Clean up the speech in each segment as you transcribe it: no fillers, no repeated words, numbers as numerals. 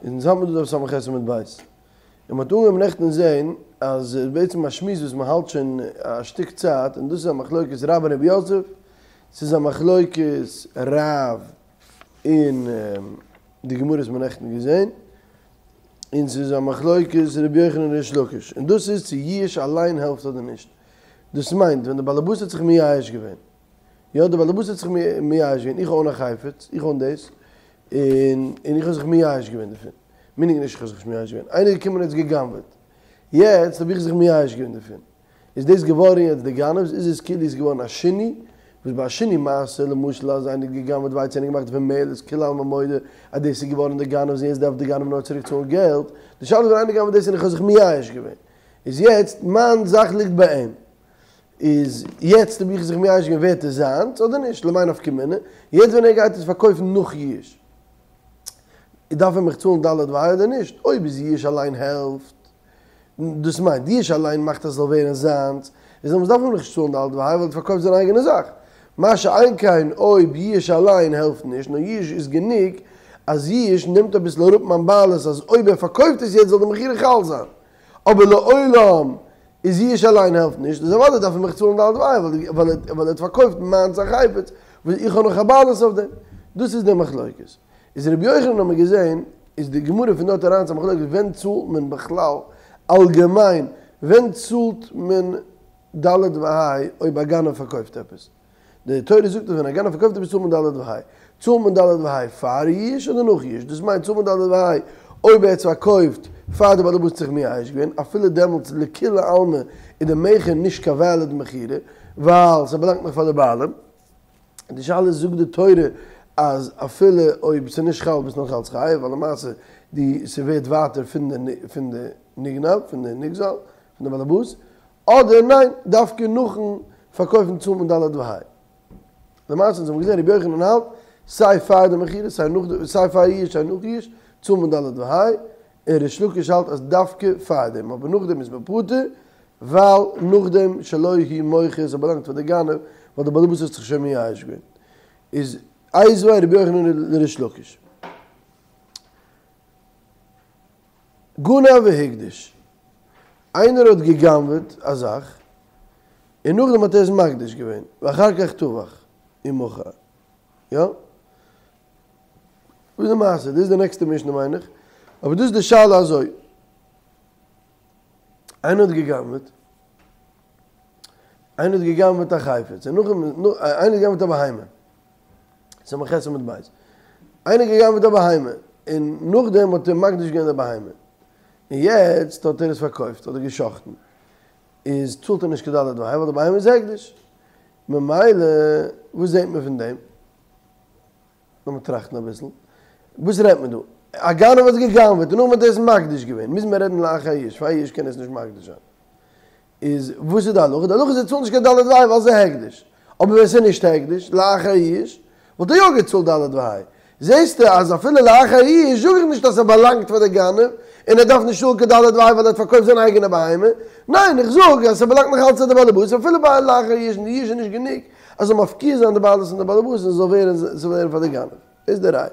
אונז האלט מיר דא דף ס"ח עמוד ב'. און מ'האט אנגעהויבן נעכטן זעהן אז ס'איז בעצם א שמועס וואס מ'האלט שוין א שטיק צייט, און דאס איז א מחלוקת רבה און רב יוסף, ס'איז א מחלוקת רב און די גמרא וואס מ'האט נעכטן געזעהן, און ס'איז א מחלוקת רבי יוחנן און ריש לקיש, און דאס איז צו ייאוש אליין העלפט אדער נישט. דאס מיינט ווען די באלעבאס האט זיך מייאש געווען, יא די באלעבאס האט זיך מייאש געווען, איך אוין א חפץ, איך אוין דאס, און און איך האב זיך מייאש געווען דערפון, מינינג נישט איך האב זיך נישט מייאש געווען, איינער איז געקומען און האט עס גע'גנב'עט, יעצט האב איך זיך מייאש געווען דערפון, איז דאס געווארן יעצט די גנב'ס, איז עס כאילו איז געווארן א שינוי, וואס ביי א שינוי מעשה, למשל אז איינער האט גע'גנב'עט ווייץ און געמאכט דערפון מעהל איז כולי עלמא מודה אז דאס איז געווארן די גנב'ס און יעצט דארף די גנב נאר צוריק צאלן געלט, די שאלה איז ווען איינער גנב'עט דאס און איך האב זיך מייאש געווען, איז יעצט מיין זאך ליגט ביי אים, איז יעצט האב איך זיך מייאש געווען ווערט עס זיינס אדער נישט, למאי נפקא מינה, יעצט ווען ער גייט עס פארקויפן נאך ייאוש, דארף ער מיך צאלן ד' וה' אדער נישט, אויב איז ייאוש אליין העלפט, דאס מיינט ייאוש אליין מאכט אז עס זאל ווערן זיינס, איז דעמאלטס דארף מען מיך נישט צאלן ד' וה' ווייל ער האט פארקויפט זיין אייגענע זאך, מה שאין כן אויב ייאוש אליין העלפט נישט, נאר ייאוש איז גענוג אז ייאוש נעמט אביסל אראפ מיין בעלות אז אויב ער פארקויפט עס יעצט זאל די מכירה חל זיין, אבער לעולם איז ייאוש אליין העלפט נישט, איז אוודאי דארף ער מיך צאלן ד' וה' ווייל ער האט פארקויפט מיינס א חפץ וואס איך האב נאך א בעלות אויף דעם. דאס איז די מחלוקת. איז רבי יוחנן האט מען געזען איז די גמרא פון דארט אריין צו א מחלוקת ווען צאלט מען בכלל אלגעמיין ווען צאלט מען ד' וה' אויב א גנב פארקויפט עפעס. די תורה זאגט אז ווען א גנב פארקויפט עפעס צאלט מען ד' וה'. צאלט מען ד' וה' פאר ייאוש אדער נאך ייאוש? דאס מיינט צאלט מען ד' וה' אויב ער האט עס פארקויפט פאר די בעל הבית האט זיך מייאש געווען, אפילו דעמאלטס לכולי עלמא איז די מכר נישט קיין וועליד מכירה ווייל ס'באלאנגט נאך פאר די בעלים. די שאלה איז זאגט די תורה אז אפילו אויב ס'איז נישט חל ביסט נאך אלץ חייב ווייל למעשה די ס'ווערט ווייטער פון די פון די נגנב פון די נגזל פון די בעל הבית אדער ניין, דווקא נאכן פארקויפן צאלט מען ד' וה'. למעשה אונז האבן געזען רבי יוחנן האלט סיי פאר די מכירה סיי נאך די סיי פאר ייאוש סיי נאך ייאוש צאלט מען ד' וה', און ריש לקיש האלט אז דווקא פאר דעם אבער נאכדעם איז מען פטור ווייל נאכדעם שלו הוא מוכר ס'באלאנגט פאר די גנב ווייל די בעל הבית האט זיך שוין מייאש געווען איז איתיביה רבי יוחנן לריש לקיש. גנב והקדיש, איינער האט גע'גנב'עט א זאך, און נאכדעם האט ער עס מקדיש געווען, ואחר כך טבח ומכר. יא? וואס איז די מעשה? דאס איז די נעקסטע משנה מיין איך. אבער דאס איז די שאלה אזוי. איינער האט גע'גנב'עט, איינער האט גע'גנב'עט א חפץ, און נאכדעם, איינער האט גע'גנב'עט א בהמה. ס"ח עמוד ב'. איינער געגנבעט א בהמה, און נאכדעם האט ער מקדיש געווען די בהמה, און יעצט האט ער עס פארקויפט אדער גע'שחט'ן, איז צאלט ער נישט קיין ד' וה' ווייל די בהמה איז הקדש. ממילא וואס זעט מען פון דעם? לאמיר טראכטן אביסל. וואס רעדט מען דא? א גנב האט גע'גנב'עט און נאכדעם האט ער עס מקדיש געווען, מוז מען רעדן לאחר יאוש, פאר יאוש קען ער עס נישט מקדיש זיין. איז וואס איז די הלכה? די הלכה איז ער צאלט נישט קיין ד' וה' ווייל ס'איז הקדש. אבער ווען ס'איז נישט הקדש, לאחר יאוש, וואלט ער יא געצאלט ד' וה'. זעסטו אז אפילו לאחר יאוש זאג איך נישט אז ס'באלאנגט פאר די גנב און ער דארף נישט צאלן קיין ד' וה' ווייל ער האט פארקויפט זיין אייגענע בהמה. ניין, איך זאג אז ס'באלאנגט נאך אלץ צו די בעלעבאס אפילו ביי לאחר יאוש און די יאוש איז נישט גענוג אז זאל מפקיע זיין די בעלות פון די בעלעבאס און ס'זאל ווערן פאר די גנב. איז די ראיה.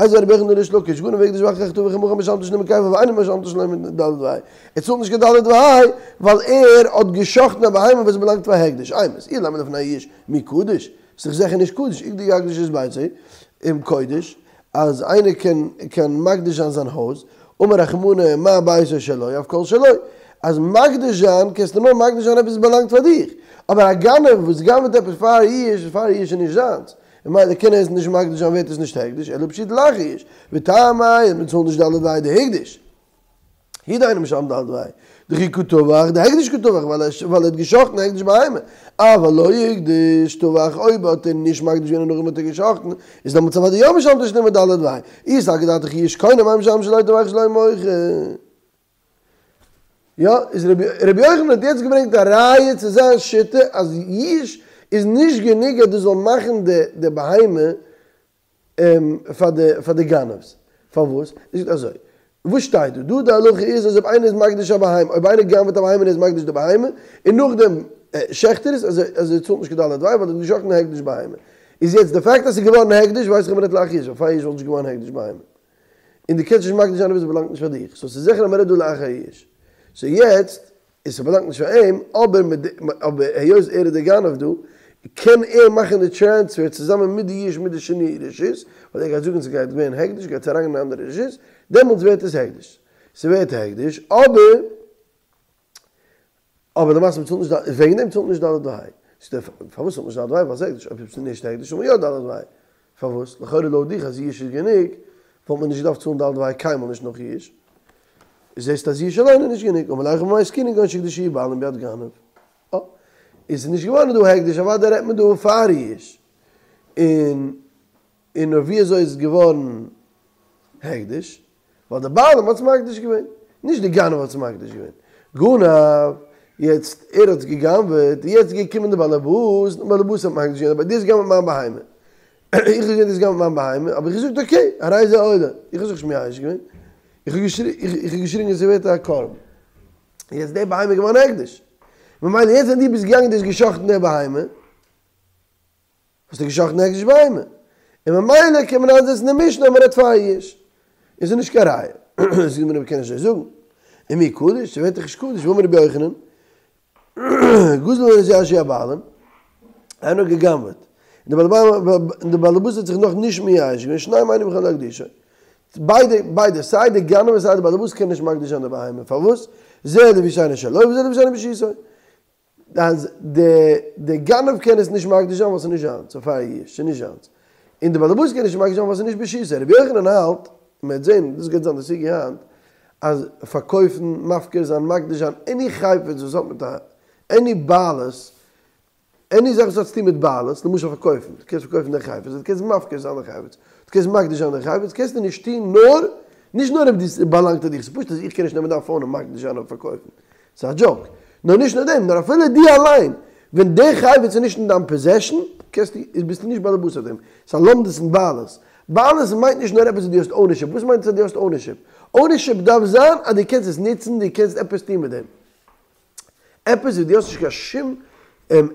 איתיביה רבי יוחנן לריש לקיש, גנב והקדיש ואחר כך טבח ומכר משלם תשלומי כפל ואינו משלם תשלומי ד' וה'. ער צאלט נישט קיין ד' וה' ווייל ער האט גע'שחט'ן א בהמה וואס באלאנגט פאר הקדש. אימת, אילימא לפני יאוש, מי קדוש? ס'איז דאך זיכער נישט קדוש, אי דיקדיש את ביתו עם קודש, אז איינער קען קען מקדיש זיין זיין הויז, אמר רחמנא מה ביתו שלו אף כל שלו, אז מקדיש זיין קענסטו נאר מקדיש זיין עפעס וואס באלאנגט פאר דיך, אבער א גנב וואס גנב'ט עפעס פאר יאוש, פאר יאוש איז נישט זיינס, ממילא קען ער עס נישט מקדיש זיין ווערט עס נישט הקדש אלא פשיטא לאחר יאוש, וטעמא אז מען צאלט נישט ד' וה' דהקדיש. הוא דאינו משלם ד' וה' דכי קא טבח דהקדש קא טבח ווייל ער האט גע'שחט'ן הקדש בהמה, אבל לא הקדיש טבח אויב האט ער נישט מקדיש געווען און נאכדעם האט ער גע'שחט'ן איז דעמאלטס אוודאי יא משלם תשלומי ד' וה' אי סלקא דעתך יאוש קונה מאי משלם שלו טבח שלו מוכר. יא, איז רבי יוחנן האט יעצט געברענגט א ראיה צו זיין שיטה אז יאוש איז נישט גענוג אז דאס זאל מאכן די בהמה פאר די פאר די גנב'ס. פארוואס? ער זאגט אזוי, וואס שטייט דא? דא די הלכה איז אז אויב איינער איז מקדיש א בהמה, אויב איינער גנב'עט א בהמה און ער איז מקדיש די בהמה, און נאכדעם שעכט ער עס, אז ער צאלט נישט קיין ד' וה' ווייל ער האט געשחט'ן א הקדש בהמה. איז יעצט די פאקט אז ס'איז געווארן הקדש ווייס איך אז מ'רעדט לאחר יאוש, ווייל פאר יאוש וואלט נישט געווארן הקדש בהמה. און דו קענסט נישט מקדיש זיין אויב עס באלאנגט נישט פאר דיך, סאו ס'איז זיכער אז מ'רעדט דא לאחר ייאוש. סאו יעצט, איז ס'באלאנגט נישט פאר אים, אבער אבער היות ער איז די גנב דא, קען ער מאכן די טרענספער צוזאמען מיט די ייאוש מיט די שינוי רשות, ווייל ער גייט זאגן ס'גייט ווערן הקדש, גייט עס אריינגיין אין אנדערע רשות, דעמאלטס ווערט עס הקדש. ס'ווערט הקדש, אבער אבער למעשה מ'צאלט נישט ד, וועגן דעם צאלט מען נישט ד' וה'. פארוואס צאלט מען נישט ד' וה'? ווייל ס'איז הקדש, אויב ס'איז נישט הקדש צאלט מען יא ד' וה'. פארוואס? לכאורה לויט דיך אז ייאוש איז גענוג, וואלט מען נישט געדארפט צאלן ד' וה' קיינמאל נישט נאך ייאוש. זעסט אז ייאוש אליין איז נישט גענוג, אמר ליה הכא במאי עסקינן כגון שהקדישוהו בעלים ביד גנב. אה. איז נישט געווארן דא הקדש, אוודאי רעדט מען דא פאר ייאוש. און און נאר ווי אזוי איז עס געווארן הקדש? ווייל די בעלים האט עס מקדיש געווען, נישט די גנב האט עס מקדיש געווען. גנב, יעצט ער האט עס גע'גנב'עט, יעצט איז געקומען די באלעבאס, די באלעבאס האט מקדיש געווען, אבער דו האסט גע'גנב'עט מיין בהמה. איך האב געזען דו האסט גע'גנב'עט מיין בהמה, האב איך געזאגט okay, הרי זה עולה, איך האב זיך נישט מייאש געווען, איך האב געשריגן עס ווערט א קרבן. יעצט די בהמה איז געווארן הקדש. ממילא יעצט ווען דו ביסט געגאנגען דו האסט גע'שחט'ן די בהמה, האסטו געשחט'ן הקדש בהמה, און ממילא קען מען איינזעצן די משנה אז מען רעדט פאר ייאוש, און ס'איז נישט קיין ראיה. זאגט די גמרא מ'קען נישט אזוי זאגן. ומי קדוש, ס'ווערט דאך נישט קדוש, והאמר רבי יוחנן, גזל ולא נתייאשו הבעלים, איינער האט גע'גנב'עט, און די בעל הבית האט זיך נאך נישט מייאש געווען, שניהם אינם יכולים להקדישו. ביידע, ביידע, סיי די גנב און סיי די בעל הבית קענען נישט מקדיש זיין די בהמה, פארוואס? זה לפי שאינו שלו וזה לפי שאינו ברשותו. אז די די גנב קען עס נישט מקדיש זיין ווייל ס'איז נישט זיינס, ס'איז פאר ייאוש, ס'איז נישט זיינס. און די בעל הבית קען נישט מקדיש זיין ווייל ס'איז נישט ברשותו. רבי יוחנן האלט, און מ'וועט זען, דאס גייט זיין די סוגיא היינט, אז פארקויפן, מפקיר זיין, מקדיש זיין, any חפץ וואס האט מיט א, any בעלות, any זאך וואס האט צוטון מיט בעלות, למשל פארקויפן, דו קענסט פארקויפן די חפץ, דו קענסט מפקיר זיין די חפץ, דו קענסט מקדיש זיין די חפץ, קענסטו נישט טון נאר, נישט נאר אויב דאס באלאנגט צו דיך, ס'איז פשוט אז איך קען נישט נעמען דיין phone און מקדיש זיין אדער פארקויפן, ס'איז א joke. נאר נישט נאר דעם, נאר אפילו דו אליין, ווען די חפץ איז נישט אין דיין possession, קענסטו, ביסטו נישט באלעבאס אויף דעם. ס'איז א לומדות אין בעלות. בעלות מיינט נישט נאר עפעס וואס דו האסט ownership. וואס מיינט עס אז דו האסט ownership? Ownership דארף זיין אז דו קענסט עס נוצן, דו קענסט עפעס טון מיט דעם. עפעס וואס דו האסט נישט קיין שום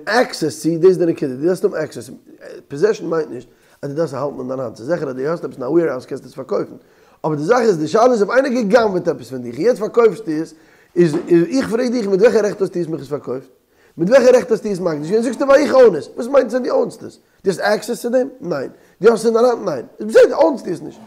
access צו, דאס איז די נקודה, דו דארפסט האבן access, possession מיינט נישט אז דו דארפסט עס האלטן אין דיין האנט, ס'איז זיכער אז דו האסט עפעס אין א warehouse קענסטו עס פארקויפן, אבער די זאך איז, די שאלה איז אויב איינער גע'גנב'עט עפעס פון דיך און יעצט פארקויפסטו עס, איז איך פרעג דיך מיט וועלכע רעכט האסטו עס מיך עס פארקויפט? מיט וועלכע רעכט האסטו עס מקדיש געווען? זאגסטו ווייל איך own עס, וואס מיינט עס אז דו own סט עס? דו האסט access צו דעם? ניין. דו האסט עס אין דיין האנט? ניין. איז בסדר, own סטו עס נישט.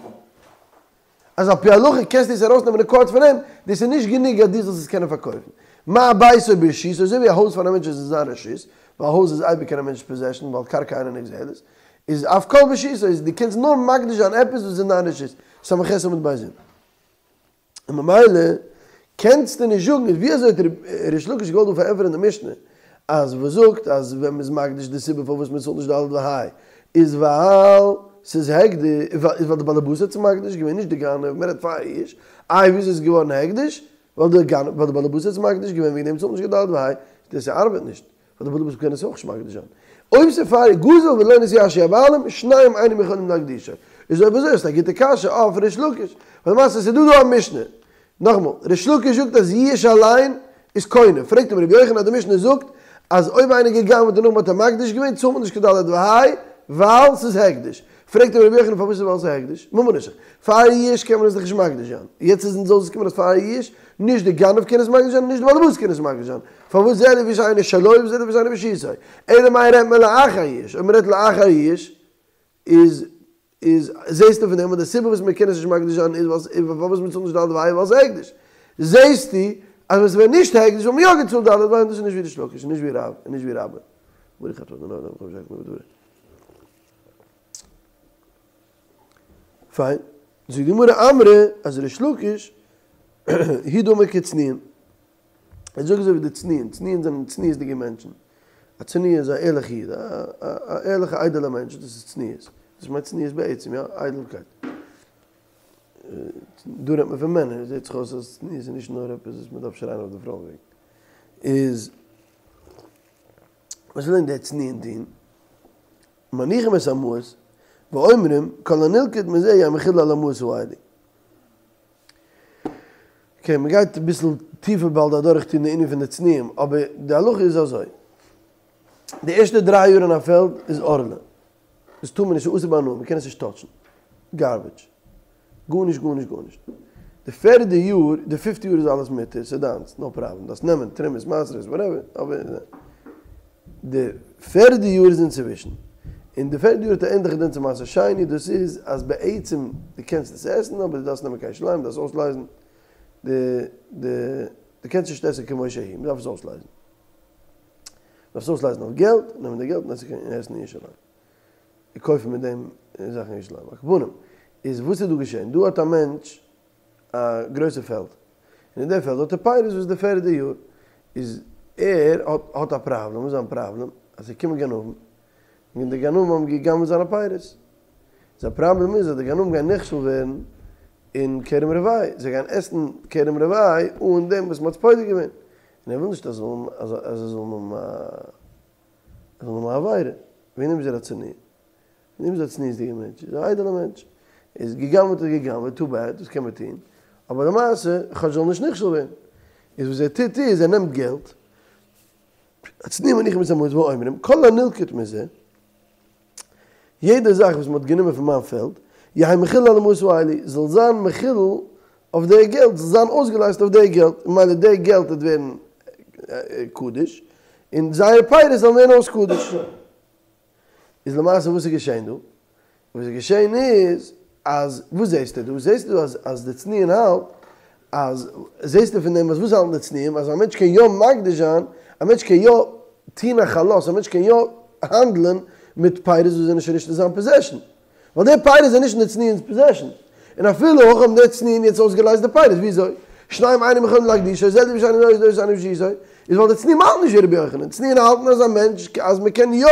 אז על פי הלכה קענסטו עס ארויסנעמען אין קאורט פון אים, דאס איז נישט גענוג אז דו זאלסט עס קענען פארקויפן. מה ביתו ברשותו, אזוי ווי א הויז פאר א מענטש איז אין זיין רשות, ווייל א הויז איז אייביג אין א מענטש'ס possession, ווייל קרקע אינה נגזלת, איז אף כל ברשותו, איז דו קענסט נאר מקדיש זיין עפעס וואס איז אין דיין רשות, ס"ח עמוד ב'. און ממילא קענסטו נישט זאגן, איז ווי אזוי האט ריש לקיש געוואלט דא פארענטפערן די משנה אז וואס זאגט אז ווען מ'איז מקדיש די סיבה פארוואס מ'צאלט נישט ד' וה' איז ווייל ס'איז הקדש, איז ווייל די בעל הבית האט עס מקדיש געווען נישט די גנב, מ'רעדט פאר יאוש, איי וויאזוי איז עס געווארן הקדש? ווייל די גנב, ווייל די בעל הבית האט עס מקדיש געווען וועגן דעם צאלט מען נישט קיין ד' וה', דאס ארבעט נישט. ווייל די בעל הבית קען עס אויך נישט מקדיש זיין. אויב ס'איז פאר גזל ולא נתייאשו הבעלים, שניהם אינם יכולים להקדישו. איז אויב אזוי האסטו א גוטע קשיא אויף ריש לקיש. ווייל למעשה ס'איז דא דא א משנה. נאכאמאל, ריש לקיש זאגט אז ייאוש אליין איז קונה. פרעגט אים רבי יוחנן אז די משנה זאגט אז אויב איינער גע'גנב'ט און נאכדעם האט ער מקדיש געווען צאלט מען נישט קיין ד' וה' ווייל ס'איז הקדש. פרעגט אים רבי יוחנן פארוואס איז ווייל ס'איז הקדש? ממה נפשך? פאר ייאוש קען מען עס דאך נישט מקדיש זיין. יעצט איז אונז אויסגעקומען אז פאר ייאוש, נישט די גנב קען עס מקדיש זיין און נישט די בעל הבית קען עס מקדיש זיין. פארוואס זה לפי שאינו שלו וזה לפי שאינו ברשותו? אלא מאי רעדט מען לאחר ייאוש, אויב מ'רעדט לאחר ייאוש איז איז זעהסטו פון דעם אז די סיבה וואס מ'קען עס נישט מקדיש זיין איז ווייל פארוואס מ'צאלט נישט ד' וה' ווייל ס'איז הקדש. זעהסטו אז ווען ס'ווען נישט הקדש וואלט מען יא געצאלט ד' וה' און דאס איז נישט ווי ריש לקיש און נישט ווי רב און נישט ווי רבה. ברוך אתה ה' אלוקינו מלך העולם פיין, זאגט די גמרא אמרי אז ריש לקיש הוא דאמר כצנועים, ער זאגט אזוי ווי די צנועים, צנועים זענען צניעות'דיגע מענטשן, א צנוע איז א ערליכע איד, א ערליכע איידעלע מענטש, דאס איז צניעות, דאס מיינט צניעות בעצם, יא, איידלקייט. דא רעדט מען פון מענער, זעט זיך אויס אז צניעות איז נישט נאר עפעס וואס מען דארף שרייען אויף די פרויען וועגן. איז וואס ווילן די צנועים טון? מניחים את המעות, ואומרים, כל הנלקט מזה יהא מחולל על המעות האלו. Okay, מען גייט אביסל טיפער באלד אדורך טון די ענין פון די צנועים, אבער די הלכה איז אזוי, די ערשטע דריי יאר אין א פעלד איז ערלה, דאס טאר מען נישט, ס'איז אסור בהנאה, מען קען עס נישט touch ן, garbage. גארנישט גארנישט גארנישט. די פערדע יאר, די פיפטע יאר איז אלעס מותר, ס'איז דיינס, נאו פראבלעם, דארפסט נעמען תרומות מעשרות וואטעווער, אבער די פערדע יאר איז אינצווישן, און די פערדע יאר האט א ענדליכע דין צו מעשר שני, דאס איז אז בעצם דו קענסט עס עסן אבער דו דארפסט נעמען קיין ירושלים, דארפסט אויסלייזן די די, דו קענסט נישט עסן כמו שהיא, מ'דארף עס אויסלייזן. דארפסט אויסלייזן אויף געלט, נעמען די געלט און עסן אין ירושלים. און קויפן מיט דעם זאכן אין ירושלים. על כל פנים, איז וואס איז דא געשען? דא האט א מענטש א גרויסע פעלד, און אין די פעלד האט ער פירות וואס די פערדע יאר, איז ער האט האט א פראבלעם, וואס איז זיין פראבלעם? אז ס'איז געקומען גנבים, און די גנבים האבן גע'גנב'ט זיינע פירות. זיין פראבלעם איז אז די גנבים גייען נכשל ווערן אין כרם רבעי, זיי גייען עסן כרם רבעי אן דעם וואס מ'האט עס פודה געווען. און ער וויל נישט אז זיי זאלן האבן א זאלן האבן א עבירה, וועגן דעם איז ער א צנוע, וועגן דעם איז ער א צניעות'דיגער מענטש, איז א איידעלער מענטש, איז גע'גנב'ט איז גע'גנב'ט, טו בעד, וואס קען מען טון, אבער למעשה, כאטש זאל נישט נכשל ווערן, איז וואס ער טוט איז, ער נעמט געלט, הצנועים מניחים את המעות ואומרים, כל הנלקט מזה, יעדע זאך וואס מען האט גענומען פון מיין פעלד, יהא מחולל על המעות האלו, זאל זיין מחולל אויף די געלט, זאל זיין אויסגעלייזט אויף די געלט, ממילא די געלט וועט ווערן קדוש, און זייער פירות זאלן ווערן אויס קדוש. איז למעשה וואס איז געשען דא? וואס איז געשען איז, אז וואס זעסטו דא? זעסטו דא אז אז די צנועים האלט אז זעסטו פון דעם אז וואס האלטן די צנועים? אז א מענטש קען יא מקדיש זיין, א מענטש קען יא טון הכללות, א מענטש קען יא האנדלען מיט פירות וואס זענען שוין נישט אין זיין פאזעשן, ווייל די פירות זענען נישט אין די צנועים'ס פאזעשן, און אפילו הכי האבן די צנועים יעצט אויסגעלייזט די פירות, וויאזוי? שניים אינם יכולים להקדישו, זה לפי שאינו אינו ברשותו, איז ווייל די צנועים האלטן נישט ווי רבי יוחנן, צנועים האלטן אז א מענטש אז מען קען יא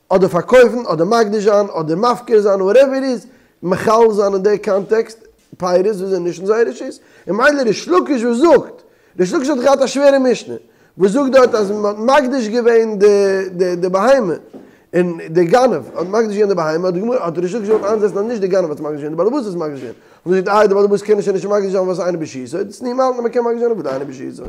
אדער פארקויפן אדער מקדיש זיין אדער מפקיר זיין וואטעווער איט איז, מחלל זיין אין די קאנטעקסט פירות וואס זענען נישט אין זייער רשות, און ממילא ריש לקיש וואס זאגט, ריש לקיש האט געהאט א שווערע משנה, וואס זאגט דארט אז מען האט מקדיש געווען די די בהמה, און די גנב האט מקדיש געווען די בהמה, האט די גמרא האט ריש לקיש געוואלט איינזעצן אז נישט די גנב האט עס מקדיש געווען די בעל הבית האט עס מקדיש געווען, האט מען געזאגט איי די בעל הבית קען שוין נישט מקדיש זיין ווייל ס'איז אינו ברשותו, די צנועים האלטן אז מען קען מקדיש זיין אפילו אינו ברשותו.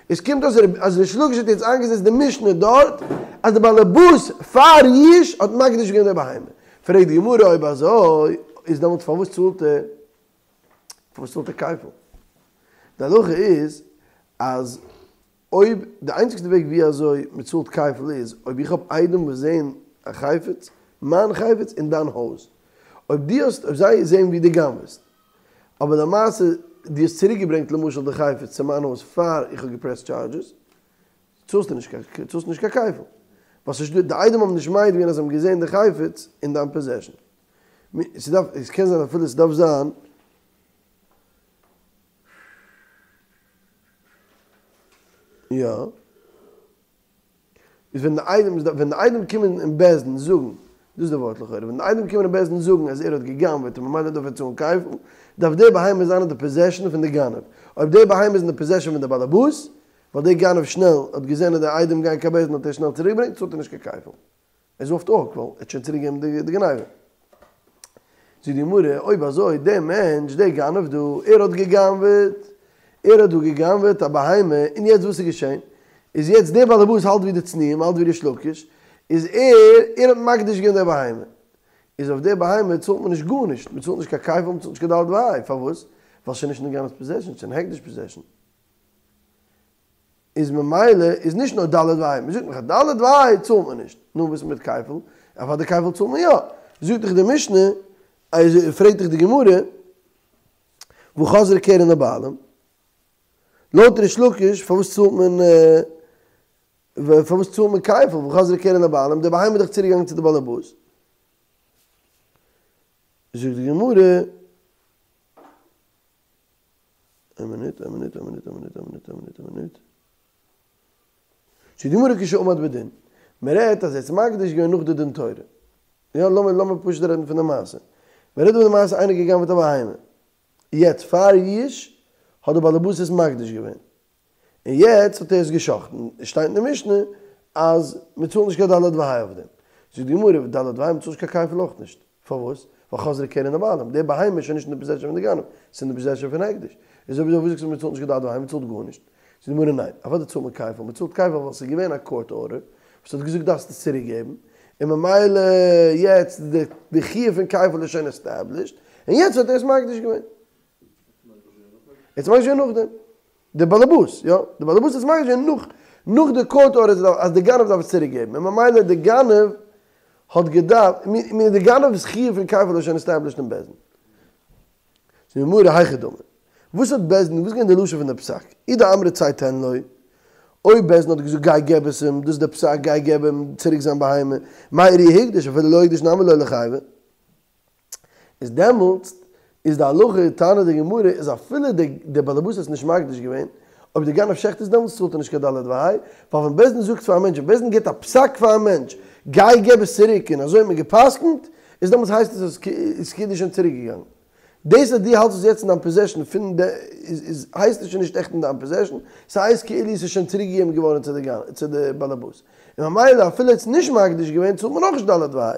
עס קומט אויס אז ריש לקיש האט יעצט איינגעזעצט די משנה דארט אז די בעלעבאס פאר יאוש האט מקדיש געווען די בהמה. פרעגט די גמרא אויב אזוי איז דעמאלטס פארוואס צאלט ער פארוואס צאלט ער כפל? די הלכה איז אז אויב די איינציגסטע וועג ווי אזוי מען צאלט כפל איז אויב איך האב עדים וואס זעהן א חפץ, מיין חפץ אין דיין הויז. אויב דו האסט אויב זיי זעהן ווי דו גנב'סט אבער למעשה דו האסט צוריק געברענגט למשל די חפץ צו מיין הויז פאר איך האב געפרעסט טשארדזשעס, צאלסטו נישט קיין צאלסטו נישט קיין כפל. ווייל ס'נישט דא, די עדים האבן נישט מעיד געווען אז זיי האבן געזען די חפץ אין דיין פאזעשן. ס'דארף, עס קען זיין אפילו ס'דארף זיין. יא. איז ווען די עדים ווען די עדים קומען אין בית דין זאגן, דאס איז די ווארט לכאורה, ווען די עדים קומען אין בית דין זאגן אז ער האט גע'גנב'עט און ממילא דארף ער צאלן כפל, דארף די בהמה זיין אין די פאזעשן פון די גנב. אויב די בהמה איז אין די פאזעשן פון די באלעבאס, ווייל די גנב שנעל האט געזען אז די עדים גייען קיין בית דין האט ער שנעל צוריקגעברענגט, צאלט ער נישט קיין כפל. ער איז אף די הוק ווייל ער האט שוין צוריק געגעבן די גניבה. זאגט די גמרא, אויב אזוי דער מענטש, דער גנב דא, ער האט גע'גנב'עט, ער האט דא גע'גנב'עט א בהמה, און יעצט וואס איז געשען? איז יעצט דער בעל הבית האלט ווי די צנועים, האלט ווי ריש לקיש, איז ער, ער האט מקדיש געווען די בהמה. איז אויף די בהמה צאלט מען נישט גארנישט, מען צאלט נישט קיין כפל, מען צאלט נישט קיין ד' וה', פארוואס? ווייל ס'איז נישט אין די גנב'ס פאזעשאן, ס'איז אין הקדש פאזעשאן. איז ממילא איז נישט נאר ד' וה', מען זאגט נאך אז ד' וה' צאלט מען נישט, נו וואס איז מיט כפל? אוודאי כפל צאלט מען יא, זאגט דאך די משנה, פרעגט דאך די גמרא, והא חזרה קרן לבעלים, לויט ריש לקיש פארוואס צאלט מען פארוואס צאלט מען כפל, והא חזרה קרן לבעלים, די בהמה איז דאך צוריק געגאנגען צו די בעל הבית. זאגט די גמרא, איין מינוט, איין מינוט, איין מינוט, איין מינוט, איין מינוט, איין מינוט, איין מינוט. זאגט די גמרא כשעמד בדין. מען רעדט אז ער האט עס מקדיש געווען נאך די דין תורה. יא, לאמיר לאמיר פשוט רעדן פון די מעשה. מען רעדט פון די מעשה איינער גע'גנב'עט א בהמה. יעצט פאר יאוש האט די בעל הבית עס מקדיש געווען. און יעצט האט ער עס גע'שחט'ן, עס שטייט אין די משנה אז מען צאלט נישט קיין ד' וה' אויף דעם. זאגט די גמרא, ד' וה' מען צאלט נישט קיין כפל אויך נישט. פארוואס? ווייל חזרה קרן לבעלים, די בהמה איז שוין נישט אין די פאזעשאן פון די גנב, ס'איז אין די פאזעשאן פון הקדש. איז אויב אזוי וואס זאגסטו מען צאלט נישט קיין ד' וה', מען צאלט גארנישט. זאגט די גמרא ניין, אוודאי צאלט מען כפל, מען צאלט כפל ווייל ס'איז געווען א קאורט ארדער וואס האט געזאגט דארפסט עס צוריק געבן, און ממילא יעצט די חיוב פון כפל איז שוין עסטעבלישט, און יעצט האט ער עס מקדיש געווען. ער האט עס מקדיש געווען נאכדעם. די באלעבאס, יא, די באלעבאס האט עס מקדיש געווען נאך, נאך די קאורט ארדער אז די גנב דארף עס צוריק געבן, און ממילא די גנב האט געדארפט, מ די גנב'ס חיוב פון כפל איז שוין עסטעבלישט אין בית דין. זאגט די גמרא היכי דמי. וואס האט בית דין, וואס איז געווען די לשון פון די פסק? אי דאמרי צא תן לו, אויב בית דין האט געזאגט גיי געב עס אים, דאס איז די פסק גיי געב אים צוריק זיין בהמה, מאי איריא הקדיש אפילו לא הקדיש נמי לא ליחייב. איז דעמאלטס איז די הלכה, טענה'ט די גמרא, איז אפילו די די בעלעבאס האט עס נישט מקדיש געווען, אויב די גנב שעכט עס דעמאלטס צאלט ער נישט קיין ד' וה', ווייל ווען בית דין זאגט פאר א מענטש, ווען בית דין גיבט א פסק פאר א מענטש, גיי געב עס צוריק און אזוי האט מען גע'פסק'נט, איז דעמאלטס הייסט עס אז עס כאילו שוין צוריק געגאנגען. דאס אז דו האלטסט עס יעצט אין דיין פאזעשן פון די איז הייסט עס שוין נישט עכט אין דיין פאזעשן, ס'הייסט כאילו עס איז שוין צוריק געגעבן געווארן צו די צו די בעלעבאס. און ממילא אפילו ער האט עס נישט מקדיש געווען צאלט מען אויך נישט ד' וה'.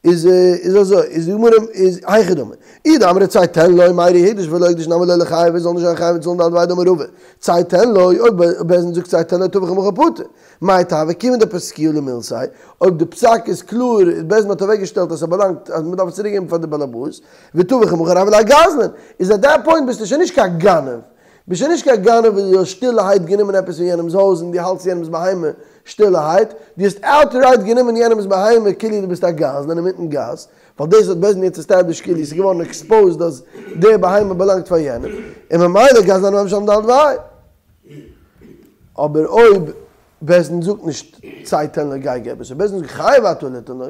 איז איז אזוי איז די גמרא איז היכי דמי. אי דאמרי צא תן לו מאי איריא הקדיש אפילו לא הקדיש נמי לא ליחייב ער זאל נישט זיין חייב צאלן ד' וה' דאמר רבא צא תן לו אויב בית דין זאגט צא תן לו טבח ומכר פטור. מאי טעמא כיוון דפסקוה למילתיה אויב די פסק איז קלאר בית דין האט אוועק געשטעלט אז ס'באלאנגט אז מ'דארף עס צוריק געבן פאר די בעלעבאס וטבח ומכר הוה ליה גזלן איז עט דעט פוינט ביסטו שוין נישט קיין גנב ביסט שוין נישט קיין גנב וואס דו האסט שטילערהייט גענומען עפעס פון יענעמס הויז און דו האלטסט יענעמס בהמה שטילערהייט, דו האסט אוטרייט גענומען יענעמס בהמה כאילו דו ביסט א גזלן אינמיטן גאס, ווייל דאס האט בית דין יעצט עסטעבלישט כאילו ס'איז געווארן עקספאוזד אז די בהמה באלאנגט פאר יענעם, און ממילא גזלן הוי משלם ד' וה'. אבער אויב בית דין זאגט נישט צא תן לו גיי געב עס, אויב בית דין זאגט חייב אתה ליתן לו,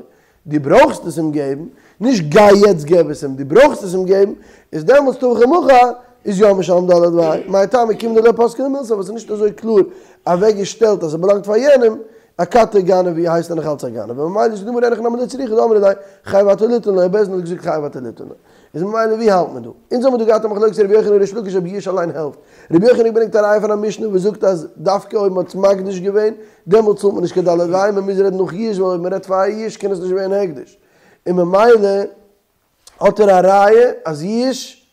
דו ברויכסט עס אים געבן, נישט גיי יעצט געב עס אים, דו ברויכסט עס אים געבן, איז דעמאלטס טבח ומכר איז יא משלם ד' וה', מאי טעמא כיון דלא פסקה למילתיה, ווייל ס'איז נישט אזוי קלאר אוועק געשטעלט אז עס באלאנגט פאר יענעם, אכתי גנב הוא הייסט ער נאך אלץ א גנב, און ממילא זאגט די גמרא אין הכי נמי לא צריכא דאמרי ליה חייב אתה ליתן לו, בית דין האט געזאגט חייב אתה ליתן לו. איז ממילא ווי האלט מען דא? אונז האבן דא געהאט א מחלוקת רבי יוחנן און ריש לקיש אויב יאוש אליין העלפט. רבי יוחנן האט געברענגט א ראיה פון א משנה וואס זאגט אז דווקא אויב מען האט עס מקדיש געווען, דעמאלט צאלט מען נישט קיין ד' וה', מען מוז רעדן נאך יאוש ווייל אויב מען רעדט פאר יאוש קען עס נישט ווערן הקדש. און ממילא האט ער א ראיה אז יאוש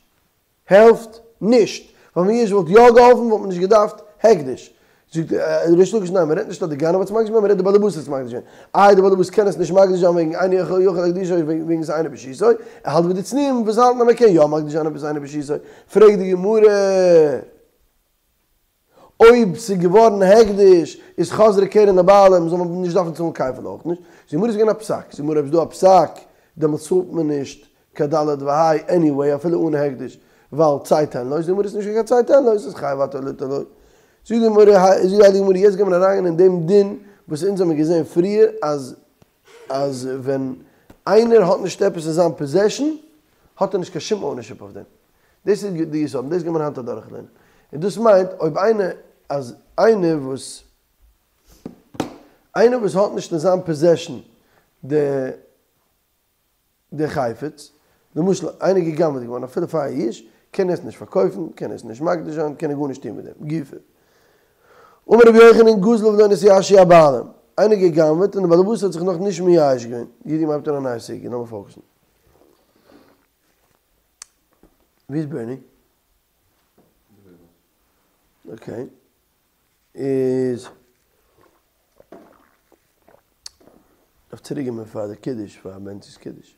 העלפט נישט, ווייל ווען יאוש וואלט יא געהאלפן וואלט מען נישט געדארפט הקדש. זאגט ריש לקיש ניין מען רעדט נישט אז די גנב האט עס מקדיש געווען מען רעדט די בעלעבאס האט עס מקדיש געווען. איי די בעלעבאס קען עס נישט מקדיש זיין וועגן אינו יכול להקדישו וועגן ס'אינו ברשותו, ער האלט ווי די צנועים וואס האלטן אז מען קען יא מקדיש זיין עפעס אינו ברשותו, פרעגט די גמרא אויב ס'איז געווארן הקדש איז חזרה קרן לבעלים זאל מען נישט דארפן צאלן כפל אויך נישט, זאגט די גמרא ס'איז געווען א פסק, זאגט די גמרא אויב ס'איז דא א פסק דעמאלטס צאלט מען נישט קיין ד' וה' עניוועי אפילו אן הקדש ווייל צא תן לו, זאגט די גמרא ס'איז נישט קיין צא תן לו ס'איז חייב אתה ליתן לו. זאגט די גמרא זאגט די הייליגע גמרא יעצט גייט מען אריינגיין אין דעם דין וואס אונז האמיר געזען פריער אז אז ווען איינער האט נישט עפעס אין זיין פאזעשן האט ער נישט קיין שום אונערשיפ אויף דעם. דאס איז די יסוד און דאס גייט מען היינט אדורכלערנען. און דאס מיינט אויב איינער אז איינער וואס איינער וואס האט נישט אין זיין פאזעשן די די חפץ, למשל איינער איז גע'גנב'עט געווארן אפילו פאר יאוש, קען ער עס נישט פארקויפן, קען ער עס נישט מקדיש זיין, קען ער גארנישט טון מיט דעם, גופא. אמר רבי יוחנן גזל ולא נתייאשו הבעלים, איינער האט גע'גנב'עט און די בעל הבית האט זיך נאך נישט מייאש געווען, אידי מ'הייבט אן א נייע סוגיא, לאמיר פאוקעסן. ווי איז בערני? אקעי. איז דארף צוריק געבן פאר די קידוש פאר בענצי'ס קידוש.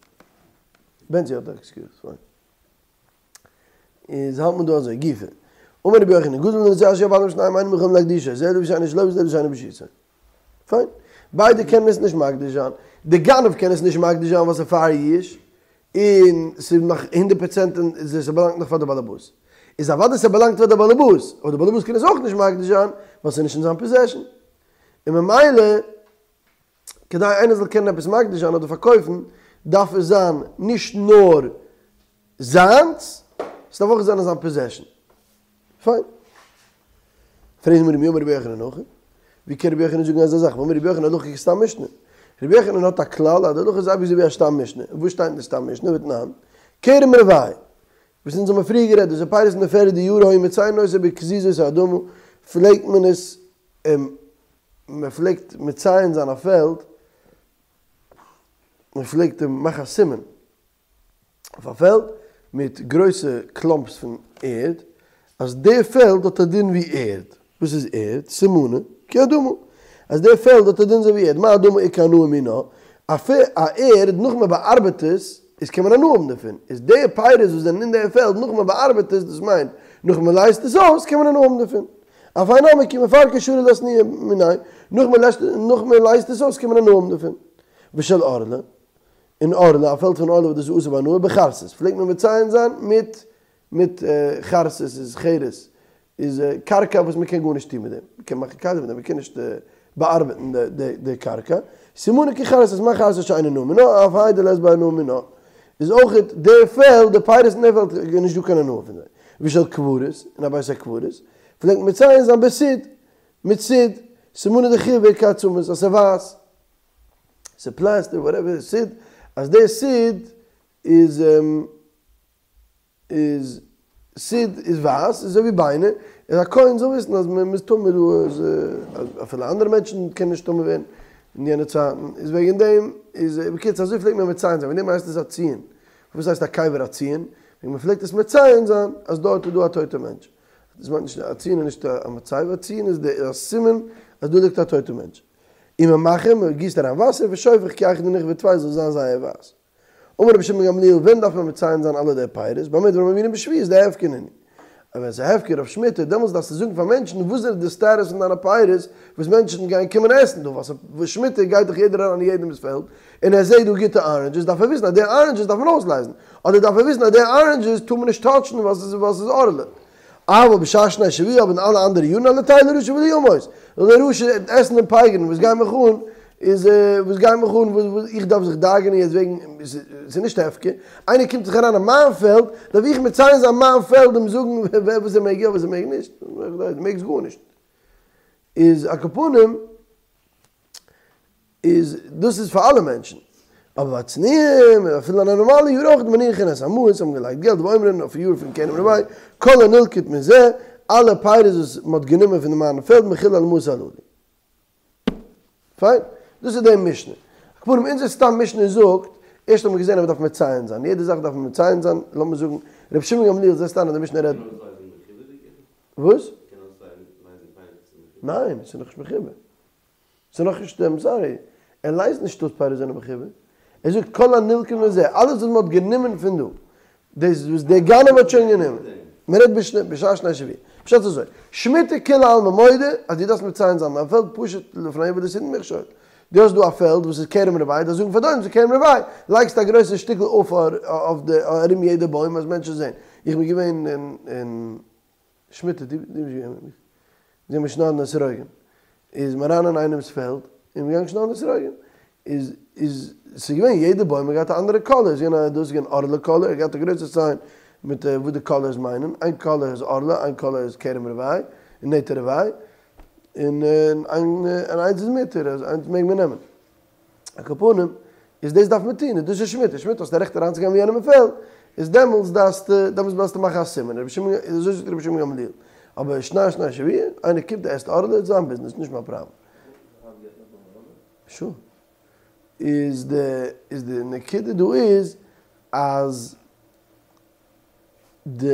בענצי האט א עקסקיוז, פיין. איז האלט מען דא אזוי, גופא. אמר רבי יוחנן, גזל ולא נתייאשו הבעלים שניהם אינם יכולים להקדישו, זה לפי שאינו שלו וזה לפי שאינו ברשותו. פיין. ביידע קענען עס נישט מקדיש זיין. די גנב קען עס נישט מקדיש זיין ווייל ס'איז פאר יאוש, און ס'איז נאך הונדערט פראצענט און ס'באלאנגט נאך פאר די באלעבאס. איז אוודאי ס'באלאנגט פאר די באלעבאס, אבער די באלעבאס קען עס אויך נישט מקדיש זיין ווייל ס'איז נישט אין זיין פאזעשן. און ממילא כדי איינער זאל קענען עפעס מקדיש זיין אדער פארקויפן דארף עס זיין נישט נאר זיינס, ס'דארף אויך זיין אין זיין פאזעשן. פיין. פרעגט די גמרא מי אמר רבי יוחנן הכי? ווי קען רבי יוחנן זאגן אזא זאך? והאמר רבי יוחנן הלכה כסתם משנה. רבי יוחנן האט א כלל אז די הלכה איז אייביג אזוי ווי א סתם משנה. און וואס שטייט אין די סתם משנה? ותנן, כרם רבעי. וואס אונז האבן פריער גערעדט, דאס איז פירות אין די פערדע יאר היו מציינין אותו בכזיזות האדמה, פלעגט מען עס, מען פלעגט מציין זיין א פעלד, מען פלעגט מאכן א סימן אויף א פעלד מיט גרויסע קלאמפס פון ערד, אז די פעלד האט א דין ווי ערד, וואס איז ערד? סימנא כאדמה, אז די פעלד האט א דין אזוי ווי ערד, מה אדמה איכא הנאה מינה, א ערד נאך מען באארבעט עס. איז קען מען הנאה האבן דערפון, איז די פירות וואס זענען אין די פעלד נאך מען באארבעט עס, דאס מיינט נאך מען לייזט עס אויס, קען מען הנאה האבן דערפון. אף האי נמי כי מפרקי שרי לאתויי מיניה, נאך מען לעשט נאך מען לייזט עס אויס קען מען הנאה האבן דערפון. ושל ערלה, און ערלה, א פעלד פון ערלה וואס דאס איז אסור בהנאה, בחרסית, פלעגט מען מציין זיין מיט מיט חרסית איז חרס, איז קרקע וואס מען קען גארנישט טון מיט דעם, מען קען מאכן כלים מיט דעם, מען קען נישט באארבעטן די קרקע, סימנא כי חרסית, מה חרסית שאין הנאה מינה, אף האי דלית ביה הנאה מינה, איז אויכעט די פעלד, די פירות אין די פעלד איז נישט דא קיין הנאה פון זיי. ושל קברות, און א בית הקברות, פלעגט מען מציין זיין בסיד, מיט סיד, סימנא דחיוור כעצמות, אז ס'איז ווייס, ס'איז פלעסטער, וואטעווער, סיד, אז די סיד איז. איז סיד איז ווייס אזוי ווי ביינער, איז א כהן זאל וויסן אז מען איז טמא דא איז אפילו אנדערע מענטשן קענען נישט טמא ווערן אין יענע צייטן איז וועגן דעם איז בקיצור אזוי פלעגט מען מציין זיין וועגן דעם הייסט עס א ציון, וואס הייסט א קבר א ציון? וועגן מען פלעגט עס מציין זיין אז דארט איז דא א טויטע מענטש, דאס מיינט נישט א ציון איז נישט א מצבה, א ציון איז די א סימן אז דא ליגט א טויטע מענטש, וממחין מען גיסט אריין וואסער ושופך כי היכי דנכוה טפי זאל זיין זייער ווייס. אמר רבי שמעון גמליאל, ווען דארף מען מציין זיין אלע די פירות? במה דברים אמורים בשביעית דהפקר נינהו. אבער ווען ס'איז הפקר אויף שמיטה, דעמאלטס דארפסטו זאגן פאר מענטשן וואס איז די סטאטוס פון דיינע פירות וואס מענטשן גייען קומען עסן דא, ווייל שמיטה גייט דאך יעדער אריין אין יעדעמ'ס פעלד און ער זעט דא גוטע אראנדזשעס, דארף ער וויסן אז די אראנדזשעס דארף מען אויסלייזן, אדער דארף ער וויסן אז די אראנדזשעס טאר מען נישט טאטשן ווייל ס'איז ערלה. אבל בשאר שני שבוע אבער אין אלע אנדערע יארן אל יטייל הרשע ולימות, זאל דער רשע עסן און פייגערן, וואס גייט מיך אן, איז וואס גייט מיך אן וואס איך דארף זיך דאגה'נען יעצט וועגן, ס'איז נישט הפקר, איינער קומט זיך אריין אין מיין פעלד, דארף איך מציין זיין מיין פעלד אים זאגן וואס ער מעג יא וואס ער מעג נישט, דו מעגסט גארנישט. איז על כל פנים. איז דאס איז פאר אלע מענטשן, אבער והצנועים, אפילו אין א נארמאלע יאר אויך, מניחין את המעות, האבן געלייגט געלט ואומרין אויפן יאר פון כרם רבעי, כל הנלקט מזה, אלע פירות וואס מען האט גענומען פון מיין פעלד מחול על מעות הללו. פיין, דאס איז די משנה. על כל פנים אונזער סתם משנה זאגט, ערשט האט מען געזען אז מען דארף מציין זיין, יעדע זאך דארף מען מציין זיין, לאמיר זאגן, רבי שמעון גמליאל זעסט איין אז די משנה רעדט. וואס? ניין, ס'איז נאכנישט מחובר. ס'איז נאך נישט איים סארי, ער לייזט נישט אויס פירות זענען מחובר, ער זאגט כל הנלקט מזה, אלעס וואס מ'האט גענומען פון דא, דאס וואס דער גנב האט שוין גענומען, מ'רעדט בשאר שני שבוע, פשט איז אזוי, שמיטה כולי עלמא מודה אז דו דארפסט מציין זיין דיין פעלד פשוט לפני עור לא תתן מכשול, דו האסט דא א פעלד וואס איז כרם רבעי, דארפסט זאגן פאר די עולם ס'איז כרם רבעי, לייגסט א גרויסע שטיקל עפר אויף די ארום יעדע בוים אז מענטשן זעען, איך בין געווען אין. שמיטה, דו ביסט געווען מיט מיר. זיי האבן שניידן אתרוגים. איז מען אריין אין איינעמס פעלד, און מ'געגאנגען שניידן אתרוגים. איז איז ס'איז געווען יעדע בוים האט געהאט א אנדערע קאלער, איז געווען א דאס איז געווען ערלה קאלער, ער האט געהאט א גרויסע סיין מיט וואס די קאלערס מיינען, איין קאלער איז ערלה, איין קאלער איז כרם רבעי, און נטע רבעי, און איין און איינס איז מותר, אז איינס מעג מען נעמען. על כל פנים, איז דאס דארף מען טון, און דאס איז שמיטה, שמיטה האסטו א רעכט אריינצוגיין ווי יענעם אין פעלד, איז דעמאלטס דארפסטו, דעמאלטס דארפסטו מאכן א סימן, רבי שמעון, אזוי זאגט רבי שמעון גמליאל, אבער שאר שני שבוע, איינער קומט ער עסט ערלה, איז זיין ביזנעס, נישט מיין פראבלעם. שור. איז די, איז די נקודה דא איז, אז די.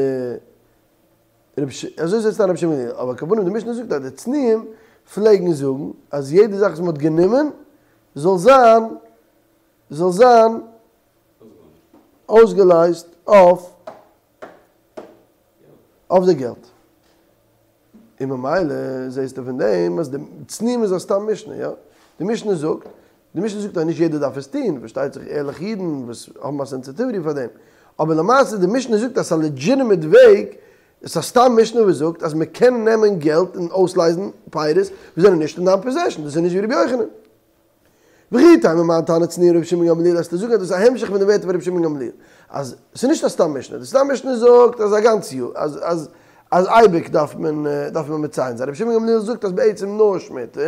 אזוי זעצט איין רבי שמעון גמליאל, אבער על כל פנים די משנה זאגט אז די צנועים פלעגן זאגן אז יעדע זאך וואס מען האט גענומען זאל זיין זאל זיין אויסגעלייזט אויף אויף די געלט. און ממילא זעסטו פון דעם אז די צנועים איז א סתם משנה, יא? די משנה זאגט די משנה זאגט אז נישט יעדער דארף עס טון, פארשטייט זיך ערליכע אידן וואס האבן א סענסיטיוויטי פאר דעם, אבער למעשה די משנה זאגט אז ס'איז א לעדזשיטימעט וועג, עס איז א סתם משנה וואס זאגט אז מען קען נעמען געלט און אויסלייזן פירות וואס זענען נישט אין דיין פאזעשן, דאס איז נישט ווי רבי יוחנן. וכי תימא מאן תנא צנועים רבי שמעון גמליאל וועסטו זאגן אז דאס איז א המשך פון די ווערטער פון רבי שמעון גמליאל אז ס'איז נישט א סתם משנה, די סתם משנה זאגט אז א גאנץ יאר אז אז אז אייביג דארף מען דארף מען מציין זיין, רבי שמעון גמליאל זאגט אז בעצם נאר שמיטה,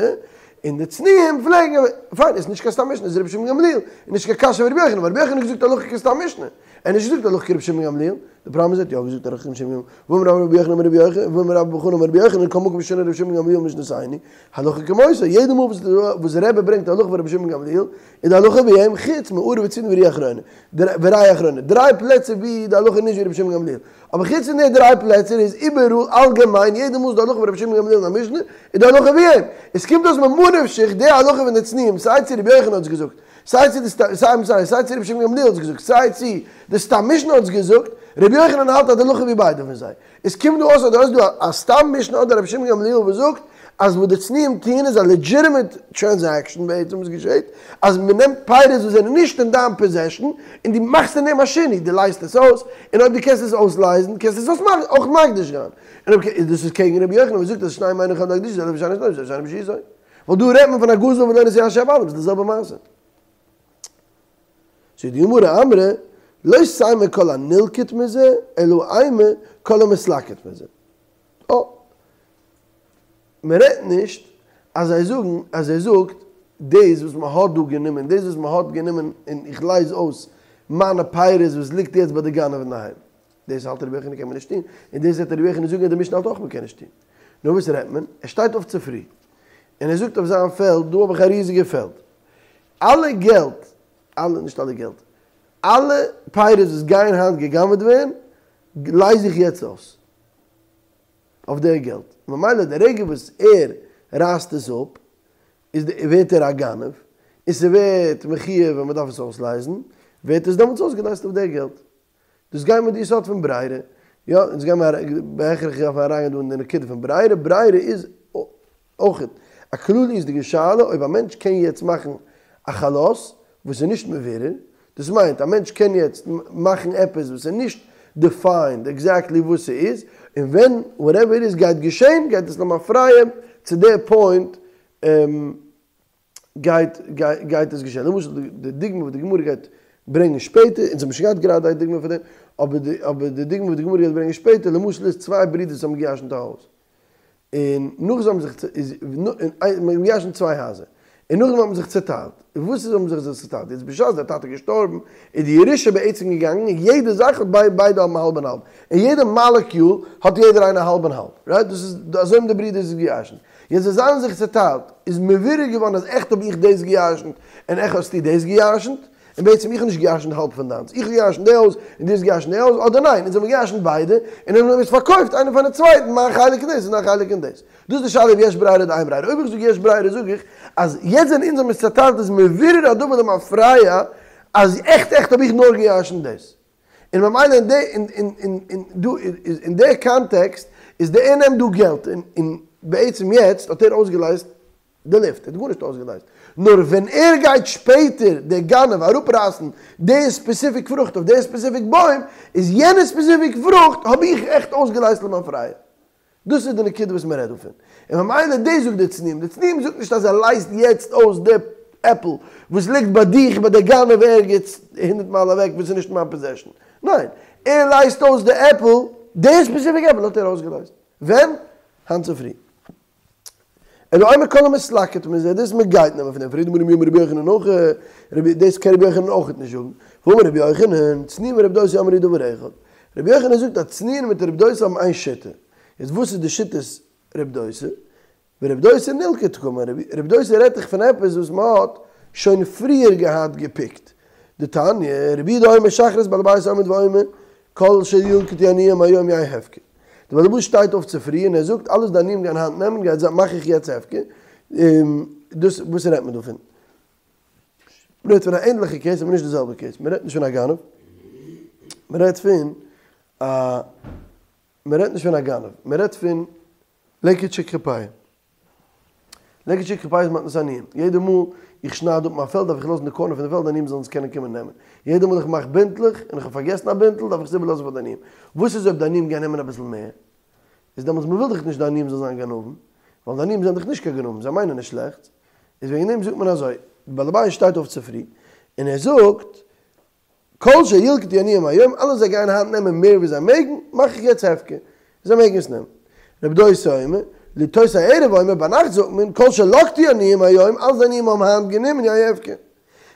און די צנועים פלעגן, פיין איז נישט קיין סתם משנה איז רבי שמעון גמליאל, און נישט קיין קשיא אויף רבי יוחנן, ווייל רבי יוחנן האט געזאגט הלכה כסתם משנה, ער האט נישט געזאגט הלכה כרבי שמעון גמליאל, די פראבלעם איז ער האט יא געזאגט הלכה כרבי שמעון גמליאל, והאמר רבה בר רבי יוחנן אמר רבי יוחנן, והאמר רבה בר בר חנה אמר רבי יוחנן כל מקום ששנה רבי שמעון גמליאל משנתנו, הלכה כמותו, יעדע מאל וואס רבי ברענגט הלכה פון רבי שמעון גמליאל, איז די הלכה ווי אים, חוץ מערב וצידון וראיה אחרונה, וראיה אחרונה, דריי פלעצער ווי די הלכה איז נישט ווי רבי שמעון גמליאל, אבער חוץ פון די דריי פלעצער איז איבעראל אלגעמיין יעדע מאל ס'איז דא הלכה פון רבי שמעון גמליאל אין א משנה איז די הלכה ווי אים. עס קומט אויס ממה נפשך די הלכה פון די צנועים סיי צו רבי יוחנן האט עס געזאגט. סיי צו די סתם, סיי סיי צו רבי שמעון גמליאל האט עס געזאגט, סיי צו די סתם משנה האט עס געזאגט, רבי יוחנן האלט אז די הלכה ווי ביידע פון זיי. עס קומט דא אויס אז דו האסט דא א סתם משנה אדער רבי שמעון גמליאל וואס זאגט אז וואס די צנועים טוען איז א לעדזשיטעמעט טרענזעקשאן בעצם וואס געשעט אז מען נעמט פירות וואס זענען נישט אין דיין פאזעשאן און דו מאכסט אין דעם א שינוי, דו לייזט עס אויס, און אויב דו קענסט עס אויסלייזן קענסטו עס אויך מקדיש זיין. און אויב דאס איז קעגן רבי יוחנן וואס זאגט אז שניהם אינן יכולין להקדישו זה לפי שאינו שנוי וזה לפי שאינו ברשותו. ווייל דא רעדט מען פון א גזל ולא נתייאשו הבעלים, ס'איז די זעלבע מעשה. זאגט די גמרא אמרי לא תימא כל הנלקט מזה אלא אימא כל המתלקט מזה. אה. מען רעדט נישט אז זיי זאגן אז ער זאגט דאס וואס מען האט דא גענומען דאס וואס מען האט גענומען און איך לייז אויס מיינע פירות וואס ליגט יעצט ביי די גנב אינדערהיים. דאס האלט רבי יוחנן קען מען נישט טון, און דאס וועט רבי יוחנן זאגן אז די משנה האלט אויך מען קען נישט טון. נאר וואס רעדט מען? ער שטייט אויף צופרי און ער זאגט אויף זיין פעלד דא האב איך א ריזיגע פעלד, אלע געלט, אלע, נישט אלע געלט, אלע פירות וואס גייען היינט גע'גנב'עט ווערן, לייז איך יעצט אויס אויף די געלט. ממילא די רגע וואס ער רייסט עס אפ, איז די ווערט ער א גנב, און ס'ווערט מחויב ווען מ'דארף עס אויסלייזן, ווערט עס דעמאלטס אויסגעלייזט אויף די געלט. דאס גייט מיט די יסוד פון ברירה. יא, אונז גיימער בהכרח דארפן אריינגיין דא אין די נקודה פון ברירה. ברירה איז אויך א כלליות'דיגע שאלה אויב א מענטש קען יעצט מאכן א חלות וואס איז נישט מבורר, דאס מיינט א מענטש קען יעצט מאכן עפעס וואס איז נישט דעפיינד עקזעקטלי וואס ס'איז, און ווען וואטעווער איט איז גייט געשען גייט עס למפרע צו די פוינט גייט גייט עס געשען. למשל די דוגמא וואס די גמרא גייט ברענגען שפעטער, אונז האבן שוין געהאט גראדע א דוגמא פאר דעם, אבער די אבער די דוגמא וואס די גמרא גייט ברענגען שפעטער, למשל איז צוויי ברידערס האבן געירשנט א הויז, און נאך זיי האבן זיך איז מען האט געירשנט צוויי הייזער, און נאכדעם האט מען זיך צעטיילט, און וואס איז האבן זיך זיך צעטיילט? יעצט בשעת דער טאטע איז געשטארבן איז די ירושה בעצם געגאנגען און יעדע זאך האט ביידע האבן האלב און האלב, און יעדע מאלעקיול האט יעדער איינער האלב און האלב, רייט? דאס איז אזוי האבן די ברידערס עס געירשנט. יעצט זיי זיינען זיך צעטיילט, איז מבורר געווארן אז עכט האב איך דאס געירשנט און עכט האסטו דאס געירשנט, און בעצם איך האב נישט געירשנט האלב פון דיינס, איך האב געירשנט די הויז און דו האסט געירשנט די הויז, אדער ניין, אונז האבן געירשנט ביידע און אונז האבן עס פארקויפט איינער פארן צווייטן, מיין חלק אין דאס און דיין חלק אין דאס. דאס איז די שאלה אויב יש ברירה אדער אין ברירה. אויב איך זאג יש ברירה זאג איך אז יעצט ווען אונז האבן עס צעטיילט איז מבורר הדבר למפרע אז עכט עכט האב איך נאר געירשנט דאס. און ממילא אין די אין אין אין אין דא איז אין די קאנטעקסט איז די ער נעמט דא געלט און און בעצם יעצט האט ער אויסגעלייזט די לופט, ער האט גארנישט אויסגעלייזט, נאר ווען ער גייט שפעטער דער גנב אראפרייסן די ספעסיפיק פרוכט אויף די ספעסיפיק בוים, איז יענע ספעסיפיק פרוכט האב איך עכט אויסגעלייזט למפרע. דאס איז די נקודה וואס מען רעדט דא פון. און ממילא דאס זאגט די צנועים, די צנועים זאגט נישט אז ער לייזט יעצט אויס די עפל וואס ליגט ביי דיך ביי די גנב ערגעץ הונדערט מייל אוועק וואס איז נישט אין מיין פאזעשן. ניין, ער לייזט אויס די עפל, די ספעסיפיק עפל האט ער אויסגעלייזט. ווען? היינט צופרי. אלא אימא כל המתלקט מזה, דאס מען גייט נעמען פון דעם, פרעגט די גמרא מי אמר רבי יוחנן הכי, רבי דאס קען רבי יוחנן אויכעט נישט זאגן, והאמר רבי יוחנן, צנועים ורבי דוסא אמרו דבר אחד, רבי יוחנן זאגט אז צנועים מיט רבי דוסא האבן איין שיטה, איז וואס איז די שיטת רבי דוסא? ורבי דוסא נלקט קאמר, רבי דוסא רעדט דאך פון עפעס וואס מען האט שוין פריער געהאט געפיקט, דתניא, רבי יהודה אומר שחרית בעל הבית עומד ואומר כל שילקטו עניים היום יהא הפקר. די בעל הבית שטייט אויף צופרי און ער זאגט אלעס די עניים גייען היינט נעמען גייט זיין מאך איך יעצט הפקר, דאס וואס רעדט מען דא פון? מען רעדט פון א ענדליכע קעיס אבער נישט די זעלבע קעיס, מען רעדט נישט פון א גנב, מען רעדט פון א מען רעדט נישט פון א גנב, מען רעדט פון לקט שכחה פאה. לקט שכחה פאה איז מתנת עניים. יעדע מאל איך שנייד אפ מיין פעלד דארף איך לאזן די קארנער פון די פעלד די עניים זאלן עס קענען קומען נעמען. יעדע מאל איך מאך בינטלעך און איך האב פארגעסן א בינטל דארף איך עס איבערלאזן פאר די עניים. וואס איז אויב די עניים גייען נעמען אביסל מער? איז דעמאלטס מען וויל דאך נישט די עניים זאלן זיין גנבים, ווייל די עניים זענען דאך נישט קיין גנבים, זיי מיינען נישט שלעכטס. איז וועגן דעם זאגט מען אזוי, די בעל הבית שטייט אויף צופרי און ער זאגט, כל שילקטו עניים היום, אלע זיי גייען היינט נעמען מער ווי זיי מעגן, מאך איך יעצט הפקר, זיי מעגן עס נעמען. רבי דוסא אומר, לטות הערב אומר, ביינאכט זאגט מען, כל שלקטו עניים היום, אלע די עניים האבן היינט גענומען יהא הפקר.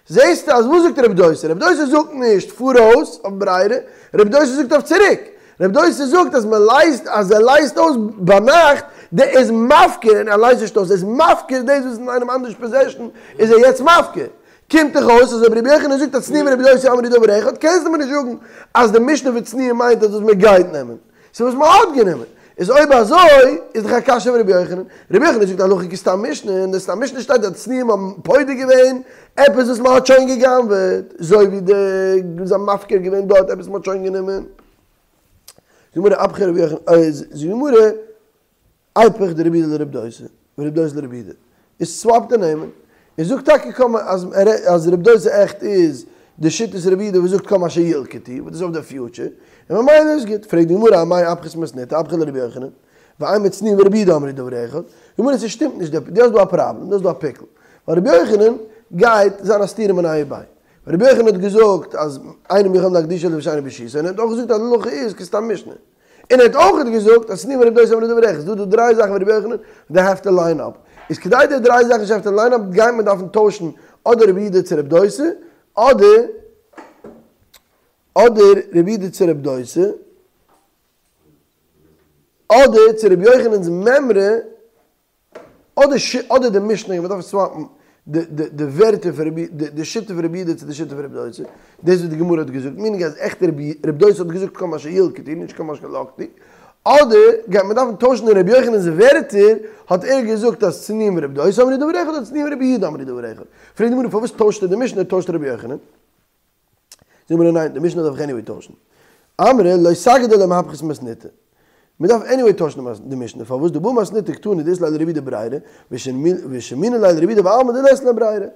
זעסטו אז וואס זאגט רבי דוסא? רבי דוסא זאגט נישט פאראויס אויף ברירה, רבי דוסא זאגט אויף צוריק. רבי דוסא זאגט אז מען לייזט, אז ער לייזט אויס ביינאכט, דער איז מפקיר, און ער לייזט נישט אויס, ער איז מפקיר דאס וואס איז אין איינעם אנדערש פאזעשן, איז ער יעצט מפקיר. קומט דאך אויס אז אויב רבי יוחנן זאגט אז צנועים ורבי דוסא אמרו דבר אחד, קענסטו מיר נישט זאגן אז די משנה פון צנועים מיינט אז וואס מען גייט נעמען, ס'איז וואס מען האט גענומען. איז אויב אזוי איז דאך א קשיא אויף רבי יוחנן, רבי יוחנן זאגט הלכה כסתם משנה, אין די סתם משנה שטייט אז צנועים האבן פודה געווען עפעס וואס מען האט שוין גע'גנב'עט, אזוי ווי די זיי האבן מפקיר געווען דארט עפעס מען האט שוין גענומען. זאגט די גמרא אפכיה רבי יוחנן, זאגט די גמרא איפוך דרבי יהודה לרבי דוסא, ורבי דוסא לרבי יהודה, איז סוואפ די נעמען, און זאגט טאקע כל מה אז אז רבי דוסא עכט איז די שיטת רבי יהודה וואס זאגט כל מה שילקטו, וואס דאס איז אויף די פיוטשער, און ממילא איז גוט. פרעגט די גמרא אמאי אפכת מתניתא אפכיה לרבי יוחנן, ואימא צנועים ורבי יהודה אמרו דבר אחד, גמרא ס'שטימט נישט די האסט דא א פראבלעם, דו האסט דא א פיקל, ווייל רבי יוחנן גייט זיין א סתירה מיניה וביה, רבי יוחנן האט געזאגט אז אינם יכולים להקדישו אלא בשאינו ברשותו, און ער האט אויך געזאגט אז די הלכה איז כסתם משנה. און ער האט אויך געזאגט אז צנועים ורבי דוסא אמרו דבר אחד, ס'דא דא דריי זאכן פון רבי יוחנן דעי העוו טו ליין אפ, איז כדי די דריי זאכן שוד העוו טו ליין אפ גייט מען דארפן טוישן אדער רבי יהודה צו רבי דוסא אדער אדער רבי יהודה צו רבי דוסא אדער צו רבי יוחנן'ס מימרא. אדער ש אדער די משנה, מען דארף סוואפן די די די ווערטער פון רבי די די שיטה פון רבי יהודה צו די שיטה פון רבי דוסא, דאס וואס די גמרא האט געזאגט, מיענינג אז עכט רבי רבי דוסא האט געזאגט כל מה שילקטו, נישט כל מה שלקטו, אדער גייט מען דארפן טוישן אין רבי יוחנן'ס ווערטער, האט ער געזאגט אז צנועים ורבי דוסא אמרו דבר אחד אדער צנועים ורבי יהודה אמרו דבר אחד, פרעגט די גמרא פארוואס טוישט ער די משנה טוישט רבי יוחנן? זאגט די גמרא ניין, די משנה דארף איך עניוועי טוישן. אמרי לא סגי דלא מהפכת מתניתא. מען דארף עניוועי טוישן די משנה, פארוואס דבעי מתניתא קתני דאית ליה לרבי יהודה ברירה, ושמעינן ליה לרבי יהודה בעלמא דלית ליה ברירה.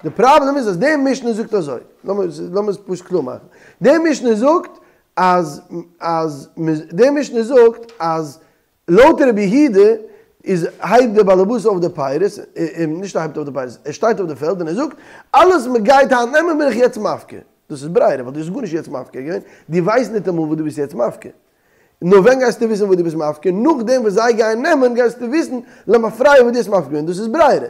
די פראבלעם איז אז די משנה זאגט אזוי, לאמיר עס פשוט קלאר מאכן, די משנה זאגט אז אז די משנה זאגט אז לויט רבי יהודה איז הייבט דער באלעבאס אויף די פירות, נישט ער הייבט אויף די פירות, ער שטייט אויף די פעלד און ער זאגט, אלעס מען גייט היינט נעמען בין איך יעצט מפקיר. דאס איז ברירה, ווייל דו האסט גארנישט יעצט מפקיר געווען, דו ווייסט ניטאמאל וואס דו ביסט יעצט מפקיר. נאר ווען גייסטו וויסן וואס דו ביסט מפקיר? נאכדעם וואס זיי גייען נעמען גייסטו וויסן למפרע וואס דו האסט מפקיר געווען, דאס איז ברירה.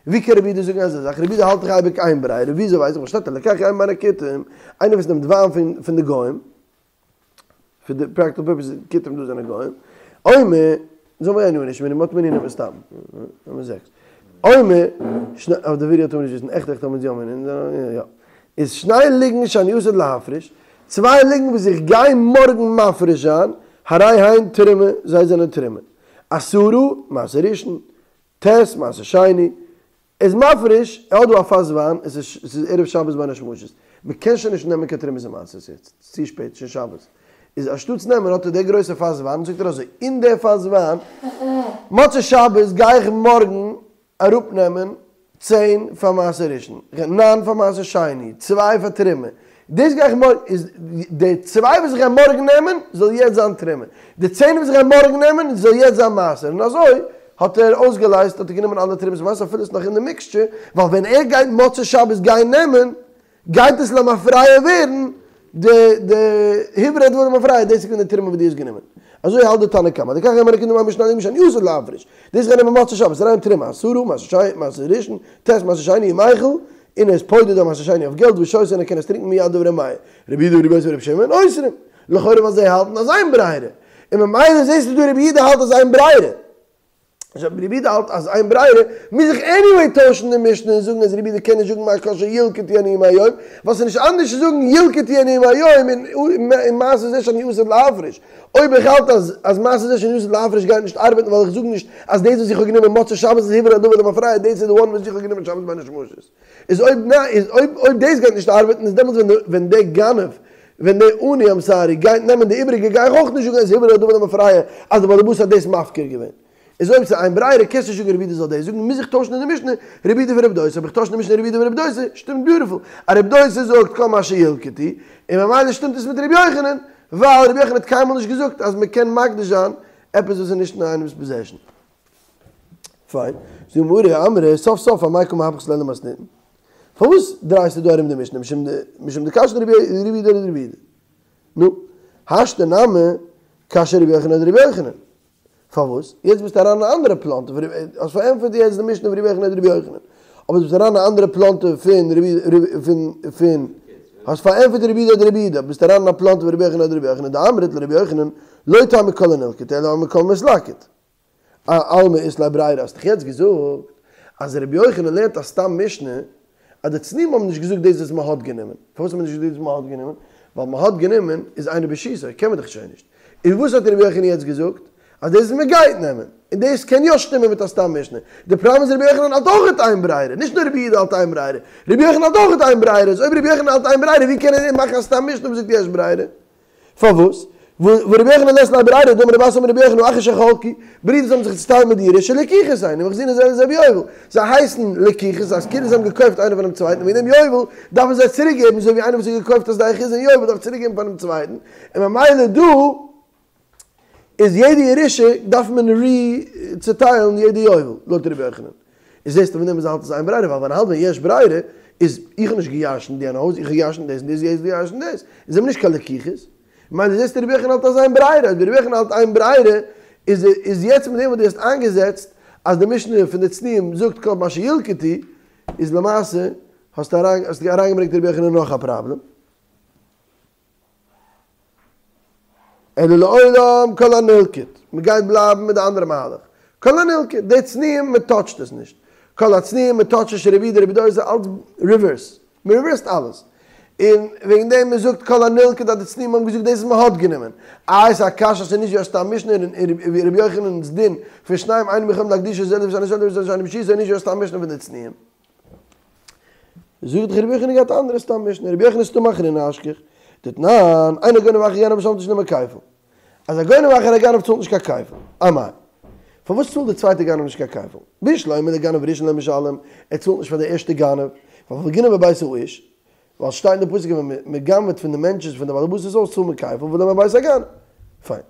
ווי קען רבי יהודה זאגן אזא זאך? רבי יהודה האלט דאך אייביג אין ברירה, וויאזוי ווייס איך? ווייל שטייט הלוקח יין בין הכותים, איינער וואס נעמט וויין פון די גוים, פאר די פרעקטיקל פורפעס כותים דא זענען גוים, אומר, זאל מען עניוועי נישט מנין, מ'האט מנינים מסתם, נומער זעקס, אומר, שני, אויף די ווידעא טאר מען נישט וויסן, עכט עכט האבן אונז יא מנין, יא, איז שני לוגין שאני עתיד להפריש, צוויי לוגין וואס איך גיי מארגן מפריש זיין, הרי הן תרומה, זיי זענען תרומה, עשרה, מעשר ראשון, ט', מעשר שני, איז מפריש, ער האט דא א פאס וויין, עס איז עס איז ערב שבת בין השמשות, מען קען שוין נישט נעמען קיין תרומות און מעשרות יעצט, ס'איז צו שפעט, שוין שבת, איז אנשטאטס נעמען האט ער די גרויסע פאס וויין, זאגט ער אזוי, אין די פאס וויין, מוצאי שבת גיי איך מארגן אראפ נעמען צען פאר מעשר ראשון, ניין פאר מעשר שני, צוויי פאר תרומה, דאס גיי איך מארגן, איז די צוויי וואס איך גיי מארגן נעמען זאל יעצט זיין תרומה, די צען וואס איך גיי מארגן נעמען זאל יעצט זיין מעשר, און אזוי האט ער אויסגעלייזט האט ער גענומען אלע תרומות און מעשר אפילו עס איז נאך אין די מיקסטשער, ווייל ווען ער גייט מוצאי שבת גיין נעמען גייט עס למפרע ווערן די די הוברר הדבר למפרע דאס איז געווען די תרומה וואס דו האסט גענומען, אזוי האלט די תנא קמא, הלוקח יין בין הכותים ואומר שני לוגין שאני עתיד להפריש, דאס גיי נעמען מוצאי שבת הרי הן תרומה, עשרה, מעשר ראשון, ט' מעשר שני ומיחל, און ער איז פודה די מעשר שני אויף געלט ושותה און ער קען עס טרינקען מיד דברי ר' מאיר, רבי יהודה ורבי יוסי ורבי שמעון אוסרים, לכאורה ווייל זיי האלטן אז אין ברירה, און ממילא זעסטו דא רבי יהודה האלט אז אין ברירה. אז רבי יהודה האלט אז אין ברירה, מוז איך עניוועי טוישן די משנה און זאגן אז רבי יהודה קען נישט זאגן מה כל שילקטו עניים היום, ווייל ס'איז נישט אנדערש צו זאגן ילקטו עניים היום און מעשר זה שאני עתיד להפריש. אויב איך האלט אז אז מעשר זה שאני עתיד להפריש גייט נישט ארבעטן ווייל איך זאג נישט אז דאס וואס איך האב גענומען מוצאי שבת איז הוברר הדבר למפרע דאס איז די וואן וואס איך האב גענומען שבת בין השמשות. איז אויב ניין איז אויב אויב דאס גייט נישט ארבעטן איז דעמאלטס ווען די ווען די גנב ווען די עני איים סארי גייט נעמען די איבעריגע גיי איך אויך נישט זאגן אז הוברר הדבר למפרע אז די בעל הבית האט דאס מפקיר געווען. איז אויב ס'איז אין ברירה קענסטו נישט זאגן רבי יהודה זאל דאס זאגן מוז איך טוישן אין די משנה רבי יהודה ורבי דוסא אויב איך טויש אין די משנה רבי יהודה ורבי דוסא שטימט ביוטיפול אז רבי דוסא זאגט כל מה שילקטו און ממילא שטימט עס מיט רבי יוחנן ווייל רבי יוחנן האט קיינמאל נישט געזאגט אז מ'קען מקדיש זיין עפעס וואס איז נישט אין איינעמ'ס פאזעשן. פיין. זאגט די גמרא, אמרי, סוף סוף אמאי קא מהפכת לה למתניתין. פארוואס דרייסטו דא ארום די משנה משום דקשיא רבי יהודה אדרבי יהודה? נו, השתא נמי קשיא רבי יוחנן אדרבי יוחנן. פארוואס? יעצט ביסטו אריין אין א אנדערע פלאנטער פון רבי, האסט פארענטפערט יעצט די משנה פון רבי יוחנן אדרבי יוחנן. אבער דו ביסט אריין אין א אנדערע פלאנטער פון רבי פון פון האסט פארענטפערט רבי יהודה אדרבי יהודה, ביסט אריין אין א פלאנטער פון רבי יוחנן אדרבי יוחנן דאמרת לרבי יוחנן לא תימא כל הנלקט אלא כל המתלקט. אלמא אית ליה ברירה האסט דאך יעצט געזאגט אז רבי יוחנן לערנט א סתם משנה אז די צנועים האבן נישט געזאגט דאס וואס מען האט גענומען, פארוואס האט מען נישט געזאגט דאס וואס מען האט גענומען? ווייל מען האט גענומען איז אינו ברשותו קען מען דאך שוין נישט, און וואס האט רבי יוחנן יעצט געזאגט? אז דאס איז מען גייט נעמען, און דאס קען יא שטימען מיט א סתם משנה. די פראבלעם איז רבי יוחנן האלט אויך אין ברירה, נישט נאר רבי יהודה האלט אין ברירה, רבי יוחנן האלט אויך אין ברירה, איז אויב רבי יוחנן האלט אין ברירה ווי קען ער מאכן א סתם משנה וואס זאגט יש ברירה? פארוואס? ורבי יוחנן לית ליה ברירה, דאמר רב אסי אמר רבי יוחנן אחין שחלקו, ברידערס האבן זיך צוטיילט מיט די ירושה לקוחות הן, ומחזירין זה לזה ביובל, זיי הייסן לקוחות אז כאילו זיי האבן געקויפט איינער פונעם צווייטן וועגן דעם יובל דארפן זיי צוריק געבן אזוי ווי איינער וואס האט געקויפט א שדה אחוזה אין יובל דארף צוריק געבן פארן צווייטן, און ממילא דא איז יעדע ירושה דארף מען רי צוטיילן יעדע יובל לויט רבי יוחנן. איז זעסטו פון דעם אז ער האלט אז אין ברירה ווייל ווען ער האלט ווען יש ברירה איז איך האב נישט געירשנט יענע הויז איך האב געירשנט דאס און דאס יענער האט געירשנט דאס איז זענען מיר נישט קיין לקוחות ממילא זעסטו רבי יוחנן האלט אז אין ברירה אויב רבי יוחנן האלט אין ברירה איז איז יעצט מיט דעם וואס דו האסט איינגעזעצט אז די משנה פון די צנועים זאגט כל מה שילקטו איז למעשה האסטו אריינגעברענגט רבי יוחנן נאך א פראבלעם. אלא לעולם כל הנלקט, מען גייט בלייבן מיט די אנדערע מהלך, כל הנלקט, די צנועים מען טאטשט עס נישט, כל הצנועים מען טאטשט נישט רבי יהודה רבי דוסא אלץ ריווערס, מען ריווערסט אלעס, און וועגן דעם מען זאגט כל הנלקט אז די צנועים האבן געזאגט דאס וואס מען האט גענומען, איי ס'איז א קשיא אז ס'איז נישט ווי א סתם משנה און ווי רבי יוחנן'ס דין פון שניים אינם יכולים להקדישו זה לפי שאינו זה לפי שאינו נישט ווי א סתם משנה פון די צנועים. זאגט דאך רבי יוחנן געהאט א אנדערע סתם משנה, רבי יוחנן סתמא אחרינא אשכח, דתנן, אין הגונב אחר גנב משלם תשלומי כפל. אז א גונב אחר א גנב צאלט נישט קיין כפל. אמאי? פארוואס צאלט דער צווייטער גנב נישט קיין כפל? בשלמא לגנב ראשון לא משלם, ער צאלט נישט פאר די ערשטע גנב, ווייל גנב מבית האיש, ווייל סשטייט אין די פסוק אז ווען מגנב'עט פון די מענטש'ס פון די בעל הבית'ס הויז צאלט מען כפל ולא מבית הגנב. פיין.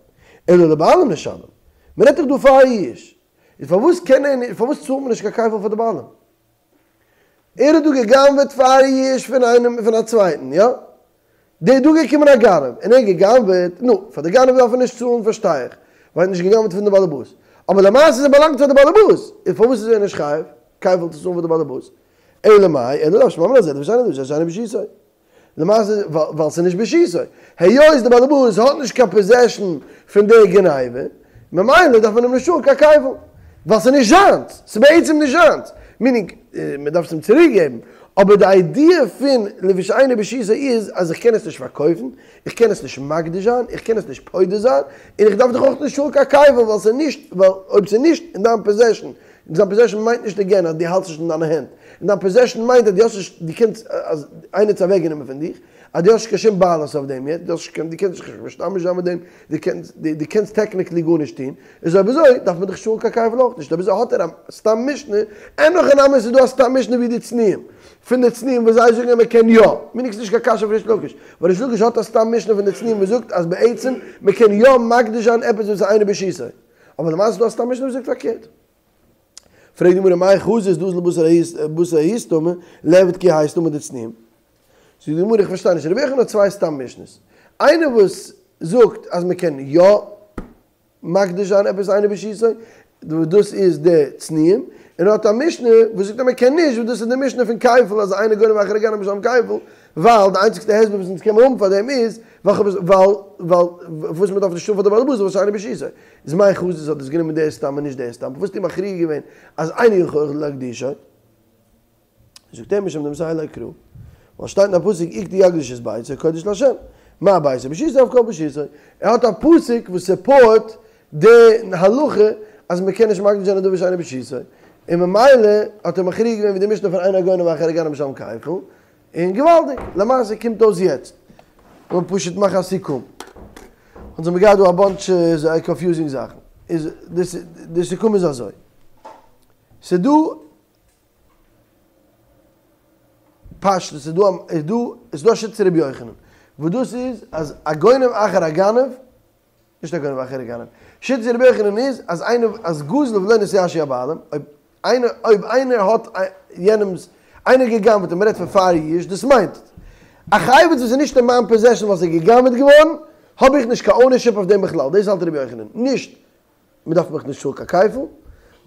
אלא לבעלים נשלם. מ'רעדט דאך דא פאר יאוש. איז פארוואס קען ער נישט, פארוואס צאלט מען נישט קיין כפל פאר די בעלים? ער האט דא גע'גנב'עט פאר יאוש פון איינעם פון א צווייטן, יא? דא איז דא געקומען א גנב און ער האט גע'גנב'עט, נו, פאר די גנב דארף ער נישט צאלן פארשטיי איך, ווייל ער האט נישט גע'גנב'עט פון די באלעבאס, אבער למעשה איז ער באלאנגט פאר די באלעבאס, איז פארוואס איז ער נישט חייב כפל צו צאלן פאר די באלעבאס? אלא מאי, אלא לאו שמע מינה זה לפי שאינו זה שאינו ברשותו. למעשה ווייל ס'איז נישט ברשותו. היות די בעל הבית האט נישט קיין possession פון די גניבה, ממילא דארף מען אים נישט צאלן קיין כפל. ווייל ס'איז נישט זיינס. ס'איז בעצם נישט זיינס. meaning, מ'דארף עס אים צוריק געבן. אבער די idea פון לפי שאינו ברשותו איז אז איך קען עס נישט פארקויפן, איך קען עס נישט מקדיש זיין, איך קען עס נישט פודה זיין, און איך דארף דיך אויך נישט צאלן קיין כפל ווייל ס'איז נישט, ווייל אויב ס'איז נישט אין דיין possession, אין זיין possession מיינט נישט again אז דו האלטסט נישט אין דיינע הענט, אין דיין possession מיינט אז דו האסט נישט, דו קענסט, אז איינער האט עס אוועק גענומען פון דיך, אז דו האסט נישט קיין שום בעלות אויף דעם יעצט, דו האסט נישט קיין, דו קענסט זיך נישט משתמש זיין מיט דעם, דו קענסט, דו קענסט technically גארנישט טון, איז אויב אזוי דארף מען דיך נישט צאלן קיין כפל אויך נישט, אויב אזוי האט ער א סתם משנה, אין הכי נמי ס'איז דא א סתם משנה ווי די צנועים, פון די צנועים וואס זיי זאגן אז מען קען יא, meaning ס'איז נישט קיין קשיא אויף ריש לקיש, ווייל ריש לקיש האט א סתם משנה פון די צנועים וואס זאגט אז בעצם מען קען יא מקדיש זיין עפעס וואס איז אינו ברשותו. אבער למעשה איז דא א סתם משנה וואס זאגט פארקערט. פרעגט די גמרא מאי חזית דאזיל בתר ההיא סתמא ליעבד כי האי סתמא דצנועים. זאגט די גמרא איך פארשטיי נישט רבי יוחנן האט צוויי סתם משנה'ס. איינער וואס זאגט אז מען קען יא מקדיש זיין עפעס אינו ברשותו, וואס דאס איז די צנועים, און ער האט א משנה וואס זאגט אז מען קען נישט, וואס דאס איז די משנה פון כפל אז אין הגונב אחר הגנב משלם כפל, ווייל די איינציגסטע הסבר וואס אונז קען מען האבן פאר דעם איז ווייל ווייל וואס מען דארף נישט צאלן פאר די בעל הבית וואס אינו ברשותו. איז מאי חזית האט עס גענומען די סתם און נישט די סתם, פארוואס האסטו מכריע געווען אז אינו יכול להקדישו? זאגט ער משום דמסייע ליה קרא, ווייל שטייט אין א פסוק יקטו יקדיש את ביתו קודש לה', מה ביתו ברשותו אף כל ברשותו, ער האט א פסוק וואס support די הלכה אז מען קען נישט מקדיש זיין א דבר שאינו ברשותו, און ממילא האט ער מכריע געווען ווי די משנה פון אין הגונב אחר הגנב משלם כפל, און געוואלדיג! למעשה קומט אויס יעצט, לאמיר פשוט מאכן א סיכום, אונז האבן געהאט דא א bunch זייער confusing זאכן, איז די סיכום איז אזוי, ס'דא פשטות, ס'איז דא איז דא איז דא א שיטת רבי יוחנן, וואס דאס איז אז א גונב אחר הגנב, נישט א גונב אחר הגנב, שיטת רבי יוחנן איז אז איינער אז גזל ולא נתייאשו הבעלים, אויב איינער אויב איינער האט יענעמס איינער גע'גנב'ט און מ'רעדט פון פאר יאוש דאס מיינט א חפץ וואס איז נישט אין מיין possession ווייל ס'איז גע'גנב'ט געווארן האב איך נישט קיין ownership אויף דעם בכלל דאס האלט רבי יוחנן נישט מ'דארף מיך נישט צאלן קיין כפל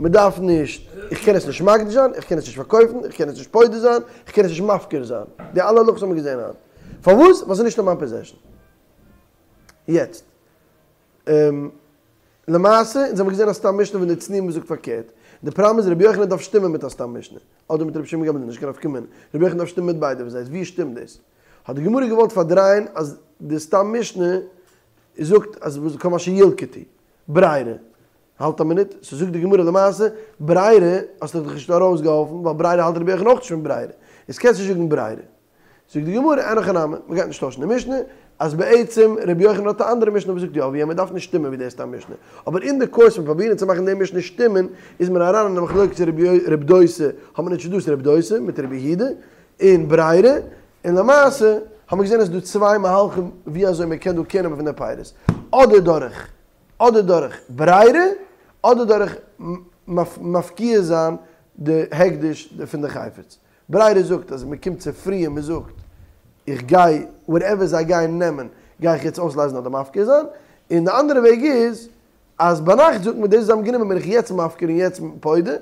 מ'דארף נישט איך קען עס נישט מקדיש זיין איך קען עס נישט פארקויפן איך קען עס נישט פודה זיין איך קען עס נישט מפקיר זיין די אלע הלכות האבן מיר געזען היינט פארוואס ווייל ס'איז נישט אין מיין possession יעצט למעשה, אונז האבן געזען א סתם משנה פון די צנועים וואס זאגט פארקערט. די פראבלעם איז רבי יוחנן דארף שטימען מיט א סתם משנה. אדער מיט רבי שמעון גמליאל, נישט קיין נפקא מינה. רבי יוחנן דארף שטימען מיט ביידע פון זיי, איז ווי שטימט דאס? האט די גמרא געוואלט פארדרייען אז די סתם משנה זאגט אז וואס כל מה שילקטו. ברירה. האלט א מינוט, סאו זאגט די גמרא למעשה, ברירה האסטו דיך נישט ארויסגעהאלפן, ווייל ברירה האלט רבי יוחנן אויך נישט פון ברירה, איז קענסט נישט זאגן ברירה. זאגט די גמרא, אין הכי נמי, מ'גייט נישט טוישן די משנה, אז בעצם רבי יוחנן האט א אנדערע משנה וואס זאגט יא ווי אים, מ'דארף נישט שטימען ווי די סתם משנה, אבער אין די קורס פון פרובירן צו מאכן די משנה שטימען, איז מען אריין אין די מחלוקת רב דוסא, האט מען אינטראדוסט רב דוסא מיט רבי יהודה, און ברירה, און למעשה האט מען געזען אז ס'איז דא צוויי מהלכים ווי אזוי מ'קען דא קעיר נעמען פון די פירות, אדער דורך אדער דורך ברירה, אדער דורך מפקיע זיין די הקדש פון די חפץ. ברירה זאגט אז מען קומט צופרי און מען זאגט איך גיי וואטעווער זיי גייען נעמען גיי איך יעצט אויסלייזן אדער מפקיר זיין, און די אנדערע וועג איז אז ביינאכט זאגט מען דאס וואס זיי האבן גענומען בין איך יעצט מפקיר און יעצט פודה,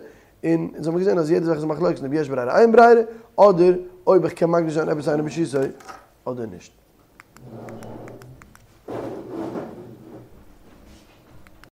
און אונז האבן געזען אז יעדע זאך איז א מחלוקת אויב יש ברירה אין ברירה, אדער אויב איך קען מקדיש זיין עפעס אינו ברשותו אדער נישט.